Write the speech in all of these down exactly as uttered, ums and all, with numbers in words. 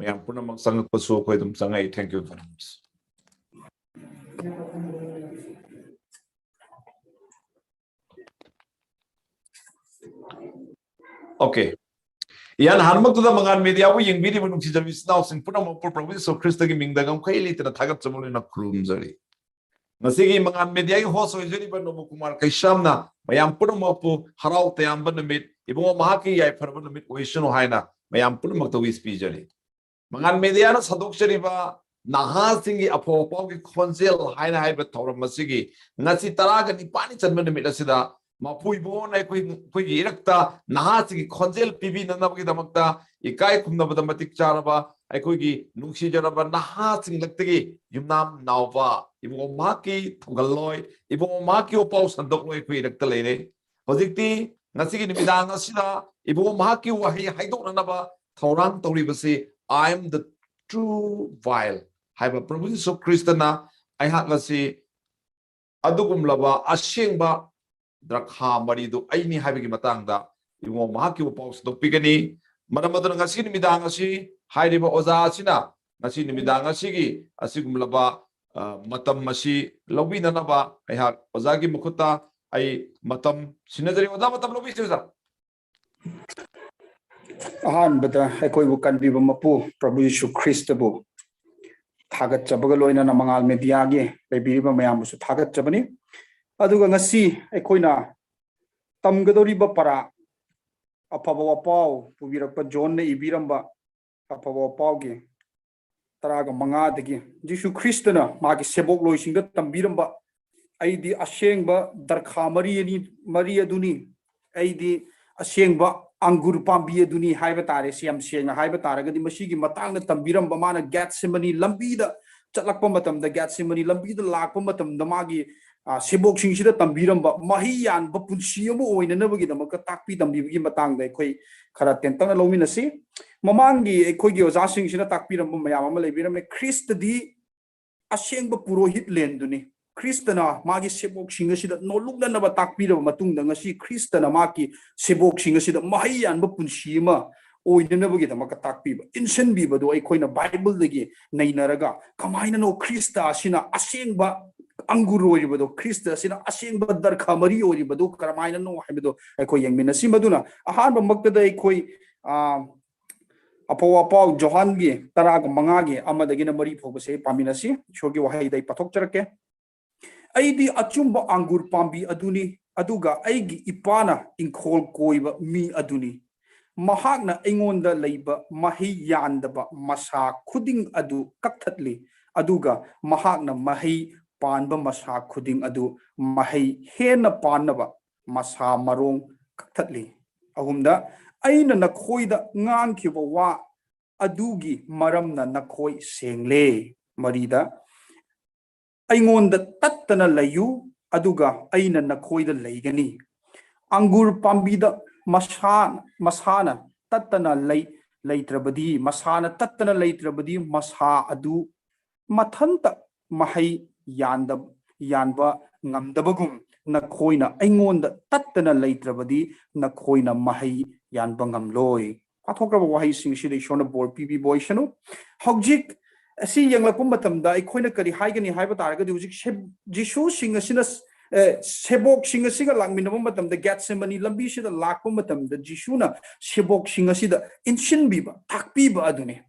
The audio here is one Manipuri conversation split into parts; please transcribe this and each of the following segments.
ꯃꯌꯥꯝ ꯄꯨꯝꯅꯃꯛ ꯆꯪꯉꯛꯄꯁꯨ ꯑꯩꯈꯣꯏ ꯑꯗꯨꯝ ꯆꯪꯉꯛꯏ꯫ Thank you very much. Okay. ꯏꯍꯥꯟ ꯍꯥꯟꯕꯃꯛꯇꯗ ꯃꯉꯥꯜ ꯃꯦꯗꯤꯌꯥꯕꯨ ꯌꯦꯡꯕꯤꯔꯤꯕ ꯅꯨꯡꯁꯤꯖꯕ ꯏꯆꯤꯟ ꯏꯅꯥꯎꯁꯤꯡ ꯄꯨꯝꯅꯃꯛꯄꯨ ꯄ꯭ꯔꯚꯨ ꯌꯤꯁꯨ ꯈ꯭ꯔꯤꯁꯇꯒꯤ ꯃꯤꯡꯗ ꯉꯝꯈꯩ ꯂꯩꯇꯅ ꯊꯥꯒꯠꯆꯕ ꯂꯣꯏꯅ ꯈꯨꯔꯨꯝꯖꯔꯤ꯫ ꯉꯁꯤꯒꯤ ꯃꯉꯥꯜ ꯃꯦꯗꯤꯌꯥꯒꯤ host ꯑꯣꯏꯖꯔꯤꯕ ꯅꯣꯕ ꯀꯨꯃꯥꯔ ꯀꯩꯁꯥꯝꯅ ꯃꯌꯥꯝ ꯄꯨꯝꯅꯃꯛꯄꯨ ꯍꯔꯥꯎ ꯇꯌꯥꯝꯕ ꯅꯨꯃꯤꯠ, ꯏꯕꯨꯡꯉꯣ ꯃꯍꯥꯛꯀꯤ ꯌꯥꯏꯐꯔꯕ ꯅꯨꯃꯤꯠ ꯑꯣꯏꯁꯅꯨ ꯍꯥꯏꯅ ꯃꯌꯥꯝ ꯄꯨꯝꯅꯃꯛꯇ wish ꯄꯤꯖꯔꯤ꯫ ꯃꯉꯥꯜ ꯃꯦꯗꯤꯌꯥꯅ ꯁꯟꯗꯣꯛꯆꯔꯤꯕ ꯅꯍꯥꯁꯤꯡꯒꯤ ꯑꯐꯕ ꯄꯥꯎꯒꯤ ꯈꯣꯟꯖꯦꯜ ꯍꯥꯏꯅ ꯍꯥꯏꯕ ꯊꯧꯔꯝ ꯑꯁꯤꯒꯤ ꯉꯁꯤ ꯇꯔꯥꯒ ꯅꯤꯄꯥꯜꯅꯤ ꯆꯟꯕ ꯅꯨꯃꯤꯠ ꯑꯁꯤꯗ ꯃꯄꯨ ꯏꯕꯨꯡꯉꯣꯅ ꯑꯩꯈꯣꯏ, ꯑꯩꯈꯣꯏꯒꯤ ꯏꯔꯛꯇ ꯅꯍꯥꯁꯤꯡꯒꯤ ꯈꯣꯟꯖꯦꯜ ꯄꯤꯕꯤꯅꯅꯕꯒꯤꯗꯃꯛꯇ ꯏꯀꯥꯏ ꯈꯨꯝꯅꯕꯗ ꯃꯇꯤꯛ ꯆꯥꯔꯕ ꯑꯩꯈꯣꯏꯒꯤ ꯅꯨꯡꯁꯤꯖꯔꯕ ꯅꯍꯥꯁꯤꯡꯂꯛꯇꯒꯤ ꯌꯨꯝꯅꯥꯝ ꯅꯥꯎꯕ ꯏꯕꯨꯡꯉꯣ ꯃꯍꯥꯛꯀꯤ ꯊꯧꯒꯜꯂꯣꯏ, ꯏꯕꯨꯡꯉꯣ ꯃꯍꯥꯛꯀꯤ ꯋꯥꯄꯥꯎ ꯁꯟꯗꯣꯛꯂꯣꯏ ꯑꯩꯈꯣꯏ ꯏꯔꯛꯇ ꯂꯩꯔꯦ꯫ ꯍꯧꯖꯤꯛꯇꯤ ꯉꯁꯤꯒꯤ ꯅꯨꯃꯤꯗꯥꯡ ꯑꯁꯤꯗ ꯏꯕꯨꯡꯉꯣ ꯃꯍꯥꯛꯀꯤ ꯋꯥꯍꯩ ꯍꯥꯏꯗꯣꯛꯅꯅꯕ ꯊꯧꯔꯥꯡ ꯇꯧꯔꯤꯕꯁꯤ "I am the true vine" ꯍꯥꯏꯕ ꯄ꯭ꯔꯚꯨ ꯌꯤꯁꯨ ꯈ꯭ꯔꯤꯁꯇꯅ ꯑꯩꯍꯥꯛ ꯑꯁꯤ ꯑꯗꯨꯒꯨꯝꯂꯕ ꯑꯁꯦꯡꯕ ꯗ꯭ꯔꯈꯥ ꯃꯔꯤꯗꯨ ꯑꯩꯅꯤ ꯍꯥꯏꯕꯒꯤ ꯃꯇꯥꯡꯗ ꯏꯕꯨꯡꯉꯣ ꯃꯍꯥꯛꯀꯤ ꯋꯥꯄꯥꯎ ꯁꯟꯗꯣꯛꯄꯤꯒꯅꯤ꯫ ꯃꯔꯝ ꯑꯗꯨꯅ ꯉꯁꯤ ꯅꯨꯃꯤꯗꯥꯡ ꯑꯁꯤ ꯍꯥꯏꯔꯤꯕ ꯑꯣꯖꯥ ꯑꯁꯤꯅ ꯉꯁꯤ ꯅꯨꯃꯤꯗꯥꯡ ꯑꯁꯤꯒꯤ ꯑꯁꯤꯒꯨꯝꯂꯕ, ꯑ, ꯃꯇꯝ ꯑꯁꯤ ꯂꯧꯕꯤꯅꯅꯕ ꯑꯩꯍꯥꯛ ꯑꯣꯖꯥꯒꯤ ꯃꯈꯨꯠꯇ ꯑꯩ ꯃꯇꯝ ꯁꯤꯟꯅꯖꯔꯤ꯫ ꯑꯣꯖꯥ, ꯃꯇꯝ ꯂꯧꯕꯤꯁꯤ, ꯑꯣꯖꯥ꯫ ꯑꯍꯥꯟꯕꯗ ꯑꯩꯈꯣꯏꯕꯨ ꯀꯟꯕꯤꯕ ꯃꯄꯨ ꯄ꯭ꯔꯚꯨ ꯌꯤꯁꯨ ꯈ꯭ꯔꯤꯁꯇꯕꯨ ꯊꯥꯒꯠꯆꯕꯒ ꯂꯣꯏꯅꯅ ꯃꯉꯥꯜ ꯃꯦꯗꯤꯌꯥꯒꯤ ꯂꯩꯕꯤꯔꯤꯕ ꯃꯌꯥꯝꯕꯨꯁꯨ ꯊꯥꯒꯠꯆꯕꯅꯤ꯫ ꯑꯗꯨꯒ ꯉꯁꯤ ꯑꯩꯈꯣꯏꯅ ꯇꯝꯒꯗꯧꯔꯤꯕ ꯄꯔꯥ, ꯑꯐꯕ ꯋꯥꯄꯥꯎ ꯄꯨꯕꯤꯔꯛꯄ ꯖꯣꯟꯅ ꯏꯕꯤꯔꯝꯕ ꯑꯐꯕ ꯋꯥꯄꯥꯎꯒꯤ ꯇꯔꯥꯒ ꯃꯉꯥꯗꯒꯤ ꯖꯤꯁꯨ ꯈ꯭ꯔꯤꯁꯇꯅ ꯃꯥꯒꯤ ꯁꯦꯕꯣꯛꯂꯣꯏꯁꯤꯡꯗ ꯇꯝꯕꯤꯔꯝꯕ, "ꯑꯩꯗꯤ ꯑꯁꯦꯡꯕ ꯗꯔꯈꯥ ꯃꯔꯤ ꯑꯅꯤ, ꯃꯔꯤ ꯑꯗꯨꯅꯤ, ꯑꯩꯗꯤ ꯑꯁꯦꯡꯕ ꯑꯪꯒꯨꯔ ꯄꯥꯝꯕꯤ ꯑꯗꯨꯅꯤ" ꯍꯥꯏꯕ ꯇꯥꯔꯦ꯫ ꯁꯤ ꯌꯥꯝ ꯁꯦꯡꯅ ꯍꯥꯏꯕ ꯇꯥꯔꯒꯗꯤ ꯃꯁꯤꯒꯤ ꯃꯇꯥꯡꯗ ꯇꯝꯕꯤꯔꯝꯕ, ꯃꯥꯅ ꯒꯦꯠꯁꯦꯃꯅꯤ ꯂꯝꯕꯤꯗ ꯆꯠꯂꯛꯄ ꯃꯇꯝꯗ, ꯒꯦꯠꯁꯦꯃꯅꯤ ꯂꯝꯕꯤꯗ ꯂꯥꯛꯄ ꯃꯇꯝꯗ ꯃꯥꯒꯤ, ꯑ, ꯁꯦꯕꯣꯛꯁꯤꯡꯁꯤꯗ ꯇꯝꯕꯤꯔꯝꯕ ꯃꯍꯩ ꯌꯥꯟꯕ ꯄꯨꯟꯁꯤ ꯑꯃ ꯑꯣꯏꯅꯅꯕꯒꯤꯗꯃꯛꯇ ꯇꯥꯛꯄꯤ ꯇꯝꯕꯤꯕꯒꯤ ꯃꯇꯥꯡꯗ ꯑꯩꯈꯣꯏ ꯈꯔ ꯇꯦꯟꯇꯛꯅ ꯂꯧꯃꯤꯟꯅꯁꯤ꯫ ꯃꯃꯥꯡꯒꯤ ꯑꯩꯈꯣꯏꯒꯤ ꯑꯣꯖꯥꯁꯤꯡꯁꯤꯅ ꯇꯥꯛꯄꯤꯔꯝꯕ ꯃꯌꯥꯝ ꯑꯃ ꯂꯩꯕꯤꯔꯝꯃꯦ꯫ ꯈ꯭ꯔꯤꯁꯇꯗꯤ ꯑꯁꯦꯡꯕ ꯄꯨꯔꯣꯍꯤꯠ ꯂꯦꯟꯗꯨꯅꯤ꯫ ꯈ꯭ꯔꯤꯁꯇꯅ ꯃꯥꯒꯤ ꯁꯦꯕꯣꯛꯁꯤꯡ ꯑꯁꯤꯗ ꯅꯣꯜꯂꯨꯛꯅꯅꯕ ꯇꯥꯛꯄꯤꯔꯕ ꯃꯇꯨꯡꯗ, ꯉꯁꯤ ꯈ꯭ꯔꯤꯁꯇꯅ ꯃꯥꯒꯤ ꯁꯦꯕꯣꯛꯁꯤꯡ ꯑꯁꯤꯗ ꯃꯍꯩ ꯌꯥꯟꯕ ꯄꯨꯟꯁꯤ ꯑꯃ ꯑꯣꯏꯅꯅꯕꯒꯤꯗꯃꯛꯇ ꯇꯥꯛꯄꯤꯕ, ꯏꯟꯁꯤꯟꯕꯤꯕꯗꯣ ꯑꯩꯈꯣꯏꯅ ꯕꯥꯏꯕꯜꯗꯒꯤ ꯅꯩꯅꯔꯒ, ꯀꯃꯥꯏꯅꯅꯣ ꯈ꯭ꯔꯤꯁꯇ ꯑꯁꯤꯅ ꯑꯁꯦꯡꯕ ꯑꯪꯒꯨꯔ ꯑꯣꯏꯔꯤꯕꯗꯣ, ꯈ꯭ꯔꯤꯁꯇ ꯑꯁꯤꯅ ꯑꯁꯦꯡꯕ ꯗꯔꯈꯥ ꯃꯔꯤ ꯑꯣꯏꯔꯤꯕꯗꯣ ꯀꯔꯝꯍꯥꯏꯅꯅꯣ ꯍꯥꯏꯕꯗꯣ ꯑꯩꯈꯣꯏ ꯌꯦꯡꯃꯤꯟꯅꯁꯤ꯫ ꯃꯗꯨꯅ ꯑꯍꯥꯟꯕꯃꯛꯇꯗ ꯑꯩꯈꯣꯏ, ꯑ, ꯑꯄꯣ ꯑꯄꯥꯎ ꯖꯣꯍꯥꯟꯒꯤ ꯇꯔꯥꯒ ꯃꯉꯥꯒꯤ ꯑꯃꯗꯒꯤꯅ ꯃꯔꯤ ꯐꯥꯎꯕꯁꯦ ꯄꯥꯃꯤꯟꯅꯁꯤ꯫ ꯏꯁꯣꯔꯒꯤ ꯋꯥꯍꯩꯗ ꯑꯩ ꯄꯥꯊꯣꯛꯆꯔꯛꯀꯦ꯫ "ꯑꯩꯗꯤ ꯑꯆꯨꯝꯕ ꯑꯪꯒꯨꯔ ꯄꯥꯝꯕꯤ ꯑꯗꯨꯅꯤ, ꯑꯗꯨꯒ ꯑꯩꯒꯤ ꯏꯄꯥꯅ ꯏꯪꯈꯣꯜ ꯀꯣꯏꯕ ꯃꯤ ꯑꯗꯨꯅꯤ꯫ ꯃꯍꯥꯛꯅ ꯑꯩꯉꯣꯟꯗ ꯂꯩꯕ ꯃꯍꯩ ꯌꯥꯟꯗꯕ ꯃꯁꯥ ꯈꯨꯗꯤꯡ ꯑꯗꯨ ꯀꯛꯊꯠꯂꯤ, ꯑꯗꯨꯒ ꯃꯍꯥꯛꯅ ꯃꯍꯩ ꯄꯥꯟꯕ ꯃꯁꯥ ꯈꯨꯗꯤꯡ ꯑꯗꯨ ꯃꯍꯩ ꯍꯦꯟꯅ ꯄꯥꯟꯅꯕ ꯃꯁꯥ ꯃꯔꯣꯡ ꯀꯛꯊꯠꯂꯤ꯫" ꯑꯍꯨꯝꯗ, "ꯑꯩꯅ ꯅꯈꯣꯏꯗ ꯉꯥꯡꯈꯤꯕ ꯋꯥ ꯑꯗꯨꯒꯤ ꯃꯔꯝꯅ ꯅꯈꯣꯏ ꯁꯦꯡꯂꯦ꯫" ꯃꯔꯤꯗ, "ꯑꯩꯉꯣꯟꯗ ꯇꯠꯇꯅ ꯂꯩꯌꯨ, ꯑꯗꯨꯒ ꯑꯩꯅ ꯅꯈꯣꯏꯗ ꯂꯩꯒꯅꯤ꯫" ꯑꯪꯒꯨꯔ ꯄꯥꯝꯕꯤꯗ ꯃꯁꯥ, ꯃꯁꯥꯅ ꯇꯠꯇꯅ ꯂꯩ-, ꯂꯩꯇ꯭ꯔꯕꯗꯤ, ꯃꯁꯥꯅ ꯇꯠꯇꯅ ꯂꯩꯇ꯭ꯔꯕꯗꯤ, ꯃꯁꯥ ꯑꯗꯨ ꯃꯊꯟꯇ ꯃꯍꯩ ꯌꯥꯟꯗ-, ꯌꯥꯟꯕ ꯉꯝꯗꯕꯒꯨꯝ, ꯅꯈꯣꯏꯅ ꯑꯩꯉꯣꯟꯗ ꯇꯠꯇꯅ ꯂꯩꯇ꯭ꯔꯕꯗꯤ, ꯅꯈꯣꯏꯅ ꯃꯍꯩ ꯌꯥꯟꯕ ꯉꯝꯂꯣꯏ꯫ ꯄꯥꯊꯣꯛꯈ꯭ꯔꯕ ꯋꯥꯍꯩꯁꯤꯡꯁꯤꯗ ꯏꯁꯣꯔꯅ ꯕꯣꯔ ꯄꯤꯕꯤꯕ ꯑꯣꯏꯁꯅꯨ꯫ ꯍꯧꯖꯤꯛ ꯑꯁꯤ ꯌꯦꯡꯂꯛꯄ ꯃꯇꯝꯗ ꯑꯩꯈꯣꯏꯅ ꯀꯔꯤ ꯍꯥꯏꯒꯅꯤ ꯍꯥꯏꯕ ꯇꯥꯔꯒꯗꯤ, ꯍꯧꯖꯤꯛ ꯁꯦ-, ꯖꯤꯁꯨꯁꯤꯡ ꯑꯁꯤꯅ, ꯑꯦ, ꯁꯦꯕꯣꯛꯁꯤꯡ ꯑꯁꯤꯒ ꯂꯥꯛꯃꯤꯟꯅꯕ ꯃꯇꯝꯗ, ꯒꯦꯠꯁꯦꯃꯅꯤ ꯂꯝꯕꯤꯁꯤꯗ ꯂꯥꯛꯄ ꯃꯇꯝꯗ, ꯖꯤꯁꯨꯅ ꯁꯦꯕꯣꯛꯁꯤꯡ ꯑꯁꯤꯗ ꯏꯟꯁꯤꯟꯕꯤꯕ, ꯇꯥꯛꯄꯤꯕ ꯑꯗꯨꯅꯤ꯫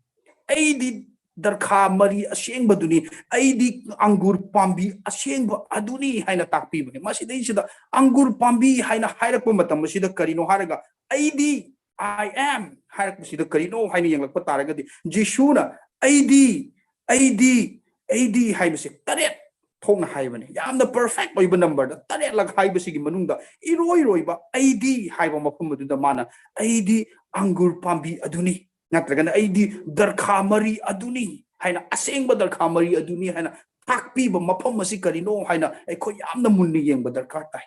"ꯑꯩꯗꯤ ꯗꯔꯈꯥ ꯃꯔꯤ ꯑꯁꯦꯡꯕꯗꯨꯅꯤ, ꯑꯩꯗꯤ ꯑꯪꯒꯨꯔ ꯄꯥꯝꯕꯤ ꯑꯁꯦꯡꯕ ꯑꯗꯨꯅꯤ" ꯍꯥꯏꯅ ꯇꯥꯛꯄꯤꯕꯅꯤ꯫ ꯃꯁꯤꯗꯩꯁꯤꯗ ꯑꯪꯒꯨꯔ ꯄꯥꯝꯕꯤ ꯍꯥꯏꯅ ꯍꯥꯏꯔꯛꯄ ꯃꯇꯝ ꯑꯁꯤꯗ ꯀꯔꯤꯅꯣ ꯍꯥꯏꯔꯒ, "ꯑꯩꯗꯤ, I am" ꯍꯥꯏꯔꯛꯄꯁꯤꯗ ꯀꯔꯤꯅꯣ ꯍꯥꯏꯅ ꯌꯦꯡꯂꯛꯄ ꯇꯥꯔꯒꯗꯤ, ꯖꯤꯁꯨꯅ "ꯑꯩꯗꯤ, ꯑꯩꯗꯤ, ꯑꯩꯗꯤ" ꯍꯥꯏꯕꯁꯦ ꯇꯔꯦꯠ ꯊꯣꯛꯅ ꯍꯥꯏꯕꯅꯤ꯫ ꯌꯥꯝꯅ ꯄꯔꯐꯦꯛ ꯑꯣꯏꯕ ꯅꯝꯕꯔꯗ ꯇꯔꯦꯠꯂꯛ ꯍꯥꯏꯕꯁꯤꯒꯤ ꯃꯅꯨꯡꯗ ꯏꯔꯣꯏ ꯂꯣꯏꯕ "ꯑꯩꯗꯤ" ꯍꯥꯏꯕ ꯃꯐꯝ ꯑꯗꯨꯗ ꯃꯥꯅ "ꯑꯩꯗꯤ ꯑꯪꯒꯨꯔ ꯄꯥꯝꯕꯤ ꯑꯗꯨꯅꯤ", ꯅꯠꯇ꯭ꯔꯒꯅ "ꯑꯩꯗꯤ ꯗꯔꯈꯥ ꯃꯔꯤ ꯑꯗꯨꯅꯤ" ꯍꯥꯏꯅ, ꯑꯁꯦꯡꯕ ꯗꯔꯈꯥ ꯃꯔꯤ ꯑꯗꯨꯅꯤ ꯍꯥꯏꯅ ꯇꯥꯛꯄꯤꯕ ꯃꯐꯝ ꯑꯁꯤ ꯀꯔꯤꯅꯣ ꯍꯥꯏꯅ ꯑꯩꯈꯣꯏ ꯌꯥꯝꯅ ꯃꯨꯟꯅ ꯌꯦꯡꯕ ꯗꯔꯀꯥꯔ ꯇꯥꯏ꯫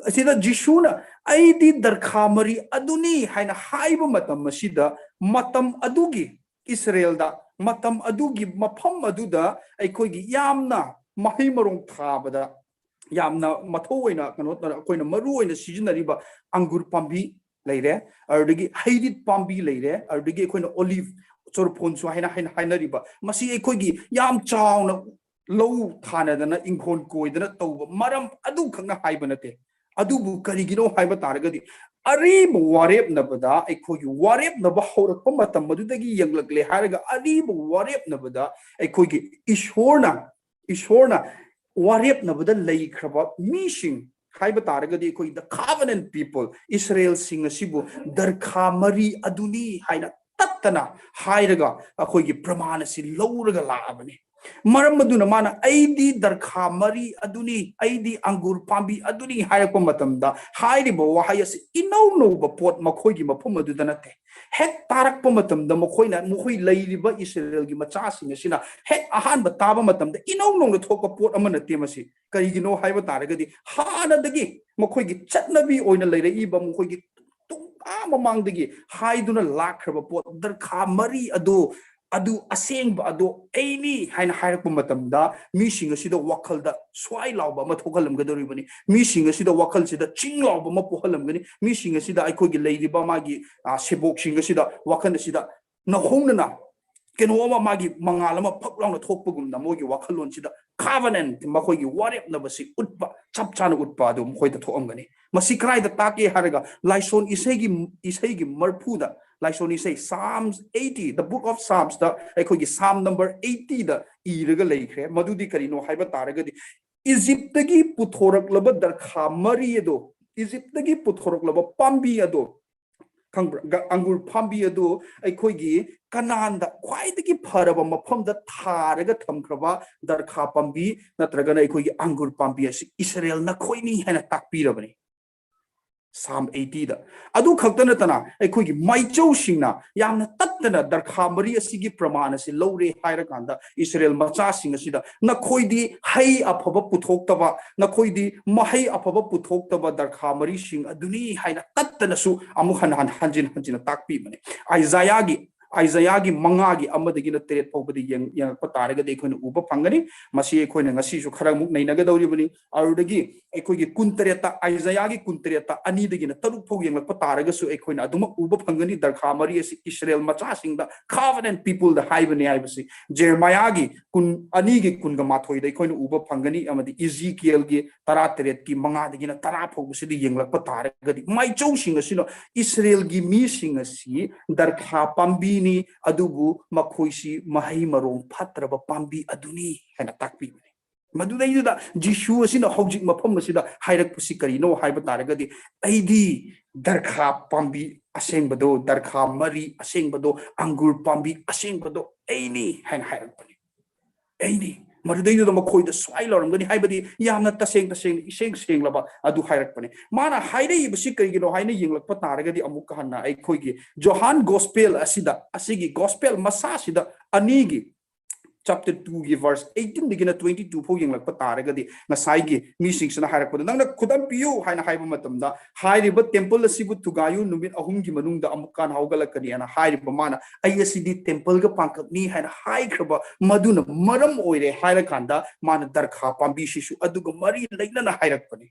ꯑꯁꯤꯗ ꯖꯤꯁꯨꯅ "ꯑꯩꯗꯤ ꯗꯔꯈꯥ ꯃꯔꯤ ꯑꯗꯨꯅꯤ" ꯍꯥꯏꯅ ꯍꯥꯏꯕ ꯃꯇꯝ ꯑꯁꯤꯗ, ꯃꯇꯝ ꯑꯗꯨꯒꯤ ꯏꯁꯔꯦꯜꯗ, ꯃꯇꯝ ꯑꯗꯨꯒꯤ ꯃꯐꯝ ꯑꯗꯨꯗ ꯑꯩꯈꯣꯏꯒꯤ ꯌꯥꯝꯅ ꯃꯍꯩ ꯃꯔꯣꯡ ꯊꯥꯕꯗ ꯌꯥꯝꯅ ꯃꯊꯧ ꯑꯣꯏꯅ, ꯀꯩꯅꯣ, ꯑꯩꯈꯣꯏꯅ ꯃꯔꯨ ꯑꯣꯏꯅ ꯁꯤꯖꯤꯟꯅꯔꯤꯕ ꯑꯪꯒꯨꯔ ꯄꯥꯝꯕꯤ ꯂꯩꯔꯦ, ꯑꯗꯨꯗꯒꯤ ꯍꯩꯔꯤꯠ ꯄꯥꯝꯕꯤ ꯂꯩꯔꯦ, ꯑꯗꯨꯗꯒꯤ ꯑꯩꯈꯣꯏꯅ olive, ꯆꯣꯔꯐꯣꯟꯁꯨ ꯍꯥꯏꯅ ꯍꯥꯏꯅ ꯍꯥꯏꯅꯔꯤꯕ, ꯃꯁꯤ ꯑꯩꯈꯣꯏꯒꯤ ꯌꯥꯝ ꯆꯥꯎꯅ ꯂꯧ ꯊꯥꯅꯗꯅ ꯏꯪꯈꯣꯜ ꯀꯣꯏꯗꯅ ꯇꯧꯕ ꯃꯔꯝ ꯑꯗꯨꯈꯛꯅ ꯍꯥꯏꯕ ꯅꯠꯇꯦ꯫ ꯑꯗꯨꯕꯨ ꯀꯔꯤꯒꯤꯅꯣ ꯍꯥꯏꯕ ꯇꯥꯔꯒꯗꯤ, ꯑꯔꯤꯕ ꯋꯥꯔꯦꯞꯅꯕꯗ ꯑꯩꯈꯣꯏꯒꯤ ꯋꯥꯔꯦꯞꯅꯕ ꯍꯧꯔꯛꯄ ꯃꯇꯝ ꯑꯗꯨꯗꯒꯤ ꯌꯦꯡꯂꯛꯂꯦ ꯍꯥꯏꯔꯒ, ꯑꯔꯤꯕ ꯋꯥꯔꯦꯞꯅꯕꯗ ꯑꯩꯈꯣꯏꯒꯤ ꯏꯁꯣꯔꯅ, ꯏꯁꯣꯔꯅ ꯋꯥꯔꯦꯞꯅꯕꯗ ꯂꯩꯈ꯭ꯔꯕ ꯃꯤꯁꯤꯡ ꯍꯥꯏꯕ ꯇꯥꯔꯒꯗꯤ, ꯑꯩꯈꯣꯏ the covenant people, ꯏꯁꯔꯦꯜꯁꯤꯡ ꯑꯁꯤꯕꯨ ꯗꯔꯈꯥ ꯃꯔꯤ ꯑꯗꯨꯅꯤ ꯍꯥꯏꯅ ꯇꯠꯇꯅ ꯍꯥꯏꯔꯒ, ꯑꯩꯈꯣꯏꯒꯤ ꯄ꯭ꯔꯃꯥꯟ ꯑꯁꯤ ꯂꯧꯔꯒ ꯂꯥꯛꯑꯕꯅꯤ꯫ ꯃꯔꯝ ꯑꯗꯨꯅ ꯃꯥꯅ "ꯑꯩꯗꯤ ꯗꯔꯈꯥ ꯃꯔꯤ ꯑꯗꯨꯅꯤ, ꯑꯩꯗꯤ ꯑꯪꯒꯨꯔ ꯄꯥꯝꯕꯤ ꯑꯗꯨꯅꯤ" ꯍꯥꯏꯔꯛꯄ ꯃꯇꯝꯗ, ꯍꯥꯏꯔꯤꯕ ꯋꯥꯍꯩ ꯑꯁꯤ ꯏꯅꯧ ꯅꯧꯕ ꯄꯣꯠ ꯃꯈꯣꯏꯒꯤ ꯃꯐꯝ ꯑꯗꯨꯗ ꯅꯠꯇꯦ꯫ ꯍꯦꯛ ꯇꯥꯔꯛꯄ ꯃꯇꯝꯗ ꯃꯈꯣꯏꯅ, ꯃꯈꯣꯏ ꯂꯩꯔꯤꯕ ꯏꯁꯔꯦꯜꯒꯤ ꯃꯆꯥꯁꯤꯡ ꯑꯁꯤꯅ ꯍꯦꯛ ꯑꯍꯥꯟꯕ ꯇꯥꯕ ꯃꯇꯝꯗ ꯏꯅꯧ ꯅꯧꯅ ꯊꯣꯛꯄ ꯄꯣꯠ ꯑꯃ ꯅꯠꯇꯦ ꯃꯁꯤ꯫ ꯀꯔꯤꯒꯤꯅꯣ ꯍꯥꯏꯕ ꯇꯥꯔꯒꯗꯤ, ꯍꯥꯟꯅꯗꯒꯤ ꯃꯈꯣꯏꯒꯤ ꯆꯠꯅꯕꯤ ꯑꯣꯏꯅ ꯂꯩꯔꯛꯏꯕ, ꯃꯈꯣꯏꯒꯤ ꯇꯨꯡ ꯑꯥ ꯃꯃꯥꯡꯗꯒꯤ ꯍꯥꯏꯗꯨꯅ ꯂꯥꯛꯈ꯭ꯔꯕ ꯄꯣꯠ, ꯗꯔꯈꯥ ꯃꯔꯤ ꯑꯗꯨ, ꯑꯗꯨ ꯑꯁꯦꯡꯕ ꯑꯗꯣ ꯑꯩꯅꯤ ꯍꯥꯏꯅ ꯍꯥꯏꯔꯛꯄ ꯃꯇꯝꯗ, ꯃꯤꯁꯤꯡ ꯑꯁꯤꯗ ꯋꯥꯈꯜꯗ ꯁ꯭ꯋꯥꯏ ꯂꯥꯎꯕ ꯑꯃ ꯊꯣꯛꯍꯜꯂꯝꯒꯗꯧꯔꯤꯕꯅꯤ꯫ ꯃꯤꯁꯤꯡ ꯑꯁꯤꯗ ꯋꯥꯈꯜꯁꯤꯗ ꯆꯤꯡ ꯂꯥꯎꯕ ꯑꯃ ꯄꯣꯛꯍꯜꯂꯝꯒꯅꯤ꯫ ꯃꯤꯁꯤꯡ ꯑꯁꯤꯗ, ꯑꯩꯈꯣꯏꯒꯤ ꯂꯩꯔꯤꯕ ꯃꯥꯒꯤ, ꯑ, ꯁꯦꯕꯣꯛꯁꯤꯡ ꯑꯁꯤꯗ, ꯋꯥꯈꯜ ꯑꯁꯤꯗ ꯅꯧꯍꯧꯅꯅ ꯀꯩꯅꯣ ꯑꯃ, ꯃꯥꯒꯤ ꯃꯉꯥꯜ ꯑꯃ ꯐꯛ ꯂꯥꯎꯅ ꯊꯣꯛꯄꯒꯨꯝꯅ, ꯃꯣꯏꯒꯤ ꯋꯥꯈꯜꯂꯣꯟꯁꯤꯗ covenant, ꯃꯈꯣꯏꯒꯤ ꯋꯥꯔꯦꯞꯅꯕꯁꯤ ꯎꯠꯄ, ꯆꯞ ꯆꯥꯅ ꯎꯠꯄ ꯑꯗꯨ ꯃꯈꯣꯏꯗ ꯊꯣꯛꯑꯝꯒꯅꯤ꯫ ꯃꯁꯤ ꯀꯗꯥꯏꯗ ꯇꯥꯛꯀꯦ ꯍꯥꯏꯔꯒ, ꯂꯥꯏꯁꯣꯟ ꯏꯁꯩꯒꯤ, ꯏꯁꯩꯒꯤ ꯃꯔꯐꯨꯗ, ꯂꯥꯏꯁꯣꯟ ꯏꯁꯩ Psalms eighty, the book of Psalmsꯇ, ꯑꯩꯈꯣꯏꯒꯤ Psalm number eightyꯗ ꯏꯔꯒ ꯂꯩꯈ꯭ꯔꯦ꯫ ꯃꯗꯨꯗꯤ ꯀꯔꯤꯅꯣ ꯍꯥꯏꯕ ꯇꯥꯔꯒꯗꯤ, ꯏꯖꯤꯞꯇꯒꯤ ꯄꯨꯊꯣꯔꯛꯂꯕ ꯗꯔꯈꯥ ꯃꯔꯤ ꯑꯗꯣ, ꯏꯖꯤꯞꯇꯒꯤ ꯄꯨꯊꯣꯔꯛꯂꯕ ꯄꯥꯝꯕꯤ ꯑꯗꯣ, ꯈꯪꯕ꯭ꯔꯥ? ꯒ-, ꯑꯪꯒꯨꯔ ꯄꯥꯝꯕꯤ ꯑꯗꯨ ꯑꯩꯈꯣꯏꯒꯤ ꯀꯅꯥꯟꯗ ꯈ꯭ꯋꯥꯏꯗꯒꯤ ꯐꯔꯕ ꯃꯐꯝꯗ ꯊꯥꯔꯒ ꯊꯝꯈ꯭ꯔꯕ ꯗꯔꯈꯥ ꯄꯥꯝꯕꯤ ꯅꯠꯇ꯭ꯔꯒꯅ ꯑꯩꯈꯣꯏꯒꯤ ꯑꯪꯒꯨꯔ ꯄꯥꯝꯕꯤ ꯑꯁꯤ ꯏꯁꯔꯦꯜ ꯅꯈꯣꯏꯅꯤ ꯍꯥꯏꯅ ꯇꯥꯛꯄꯤꯔꯕꯅꯤ꯫ Psalm eightyꯗ꯫ ꯑꯗꯨ ꯈꯛꯇ ꯅꯠꯇꯅ, ꯑꯩꯈꯣꯏꯒꯤ ꯃꯥꯏꯆꯧꯁꯤꯡꯅ ꯌꯥꯝꯅ ꯇꯠꯇꯅ ꯗꯔꯈꯥ ꯃꯔꯤ ꯑꯁꯤꯒꯤ ꯄ꯭ꯔꯃꯥꯟ ꯑꯁꯤ ꯂꯧꯔꯦ ꯍꯥꯏꯔꯀꯥꯟꯗ, ꯏꯁꯔꯦꯜ ꯃꯆꯥꯁꯤꯡ ꯑꯁꯤꯗ, "ꯅꯈꯣꯏꯗꯤ ꯍꯩ ꯑꯐꯕ ꯄꯨꯊꯣꯛꯇꯕ, ꯅꯈꯣꯏꯗꯤ ꯃꯍꯩ ꯑꯐꯕ ꯄꯨꯊꯣꯛꯇꯕ ꯗꯔꯈꯥ ꯃꯔꯤꯁꯤꯡ ꯑꯗꯨꯅꯤ" ꯍꯥꯏꯅ ꯇꯠꯇꯅꯁꯨ ꯑꯃꯨꯛ ꯍꯟꯅ ꯍꯟ-, ꯍꯟꯖꯤꯟ ꯍꯟꯖꯤꯟꯅ ꯇꯥꯛꯄꯤꯕꯅꯤ꯫ ꯑꯥꯏꯖꯥꯌꯥꯒꯤ ꯑꯥꯏꯖꯥꯌꯥꯒꯤ ꯃꯉꯥꯒꯤ ꯑꯃꯗꯒꯤꯅ ꯇꯔꯦꯠ ꯐꯥꯎꯕꯗ ꯌꯦꯡ-, ꯌꯦꯡꯉꯛꯄ ꯇꯥꯔꯒꯗꯤ ꯑꯩꯈꯣꯏꯅ ꯎꯕ ꯐꯪꯒꯅꯤ꯫ ꯃꯁꯤ ꯑꯩꯈꯣꯏꯅ ꯉꯁꯤꯁꯨ ꯈꯔ ꯑꯃꯨꯛ ꯅꯩꯅꯒꯗꯧꯔꯤꯕꯅꯤ꯫ ꯑꯗꯨꯗꯒꯤ ꯑꯩꯈꯣꯏꯒꯤ ꯀꯨꯟꯇꯔꯦꯠꯇ, ꯑꯥꯏꯖꯥꯌꯥꯒꯤ ꯀꯨꯟꯇꯔꯦꯠꯇ ꯑꯅꯤꯗꯒꯤꯅ ꯇꯔꯨꯛ ꯐꯥꯎ ꯌꯦꯡꯂꯛꯄ ꯇꯥꯔꯒꯁꯨ ꯑꯩꯈꯣꯏꯅ ꯑꯗꯨꯃꯛ ꯎꯕ ꯐꯪꯒꯅꯤ꯫ ꯗꯔꯈꯥ ꯃꯔꯤ ꯑꯁꯤ ꯏꯁꯔꯦꯜ ꯃꯆꯥꯁꯤꯡꯗ, covenant peopleꯗ ꯍꯥꯏꯕꯅꯤ ꯍꯥꯏꯕꯁꯤ꯫ ꯖꯦꯔꯃꯥꯌꯥꯒꯤ ꯀꯨꯟ, ꯑꯅꯤꯒꯤ ꯀꯨꯟꯒ ꯃꯥꯊꯣꯏꯗ ꯑꯩꯈꯣꯏꯅ ꯎꯕ ꯐꯪꯒꯅꯤ, ꯑꯃꯗꯤ ꯏꯖꯤꯀꯤꯌꯦꯜꯒꯤ ꯇꯔꯥꯇꯔꯦꯠꯀꯤ ꯃꯉꯥꯗꯒꯤꯅ ꯇꯔꯥ ꯐꯥꯎꯕꯁꯤꯗ ꯌꯦꯡꯂꯛꯄ ꯇꯥꯔꯒꯗꯤ, ꯃꯥꯏꯆꯧꯁꯤꯡ ꯑꯁꯤꯅ ꯏꯁꯔꯦꯜꯒꯤ ꯃꯤꯁꯤꯡ ꯑꯁꯤ ꯗꯔꯈꯥ ꯄꯥꯝꯕꯤꯅꯤ, ꯑꯗꯨꯕꯨ ꯃꯈꯣꯏꯁꯤ ꯃꯍꯩ ꯃꯔꯣꯡ ꯐꯠꯇ꯭ꯔꯕ ꯄꯥꯝꯕꯤ ꯑꯗꯨꯅꯤ ꯍꯥꯏꯅ ꯇꯥꯛꯄꯤꯕꯅꯤ꯫ ꯃꯗꯨꯗꯩꯗꯨꯗ ꯖꯤꯁꯨ ꯑꯁꯤꯅ ꯍꯧꯖꯤꯛ ꯃꯐꯝ ꯑꯁꯤꯗ ꯍꯥꯏꯔꯛꯄꯁꯤ ꯀꯔꯤꯅꯣ ꯍꯥꯏꯕ ꯇꯥꯔꯒꯗꯤ, "ꯑꯩꯗꯤ ꯗꯔꯈꯥ ꯄꯥꯝꯕꯤ ꯑꯁꯦꯡꯕꯗꯣ, ꯗꯔꯈꯥ ꯃꯔꯤ ꯑꯁꯦꯡꯕꯗꯣ, ꯑꯪꯒꯨꯔ ꯄꯥꯝꯕꯤ ꯑꯁꯦꯡꯕꯗꯣ ꯑꯩꯅꯤ" ꯍꯥꯏꯅ ꯍꯥꯏꯔꯛꯄꯅꯤ꯫ "ꯑꯩꯅꯤ"꯫ ꯃꯗꯨꯗꯩꯗꯨꯗ ꯃꯈꯣꯏꯗ ꯁ꯭ꯋꯥꯏ ꯂꯧꯔꯝꯒꯅꯤ, ꯍꯥꯏꯕꯗꯤ ꯌꯥꯝꯅ ꯇꯁꯦꯡ ꯇꯁꯦꯡꯅ, ꯏꯁꯦꯡ ꯁꯦꯡꯂꯕ ꯑꯗꯨ ꯍꯥꯏꯔꯛꯄꯅꯤ꯫ ꯃꯥꯅ ꯍꯥꯏꯔꯛꯏꯕꯁꯤ ꯀꯔꯤꯒꯤꯅꯣ ꯍꯥꯏꯅ ꯌꯦꯡꯂꯛꯄ ꯇꯥꯔꯒꯗꯤ, ꯑꯃꯨꯛꯀ ꯍꯟꯅ ꯑꯩꯈꯣꯏꯒꯤ ꯖꯣꯍꯥꯟ ꯒꯣꯁꯄꯦꯜ ꯑꯁꯤꯗ, ꯑꯁꯤꯒꯤ ꯒꯣꯁꯄꯦꯜ ꯃꯁꯥꯁꯤꯗ, ꯑꯅꯤꯒꯤ ꯆꯦꯞꯇꯔ ꯇꯨꯒꯤ ꯚꯔꯁ ꯑꯩꯠꯇꯤꯟꯗꯒꯤꯅ ꯇ꯭ꯋꯦꯟꯇꯤ ꯇꯨ ꯐꯥꯎ ꯌꯦꯡꯂꯛꯄ ꯇꯥꯔꯒꯗꯤ, ꯉꯁꯥꯏꯒꯤ ꯃꯤꯁꯤꯡꯁꯤꯅ ꯍꯥꯏꯔꯛꯄꯗ, "ꯅꯪꯅ ꯈꯨꯗꯝ ꯄꯤꯌꯨ" ꯍꯥꯏꯅ ꯍꯥꯏꯕ ꯃꯇꯝꯗ, "ꯍꯥꯏꯔꯤꯕ ꯇꯦꯝꯄꯜ ꯑꯁꯤꯕꯨ ꯊꯨꯒꯥꯏꯌꯨ, ꯅꯨꯃꯤꯠ ꯑꯍꯨꯝꯒꯤ ꯃꯅꯨꯡꯗ ꯑꯃꯨꯛꯀ ꯍꯟꯅ ꯍꯧꯒꯠꯂꯛꯀꯅꯤ" ꯍꯥꯏꯅ ꯍꯥꯏꯔꯤꯕ ꯃꯥꯅ, "ꯑꯩ ꯑꯁꯤꯗꯤ ꯇꯦꯝꯄꯜꯒ ꯄꯥꯡꯀꯛꯅꯤ" ꯍꯥꯏꯅ ꯍꯥꯏꯈ꯭ꯔꯕ ꯃꯗꯨꯅ ꯃꯔꯝ ꯑꯣꯏꯔꯦ ꯍꯥꯏꯔꯀꯥꯟꯗ, ꯃꯥꯅ ꯗꯔꯈꯥ ꯄꯥꯝꯕꯤꯁꯤꯁꯨ ꯑꯗꯨꯒ ꯃꯔꯤ ꯂꯩꯅꯅ ꯍꯥꯏꯔꯛꯄꯅꯤ꯫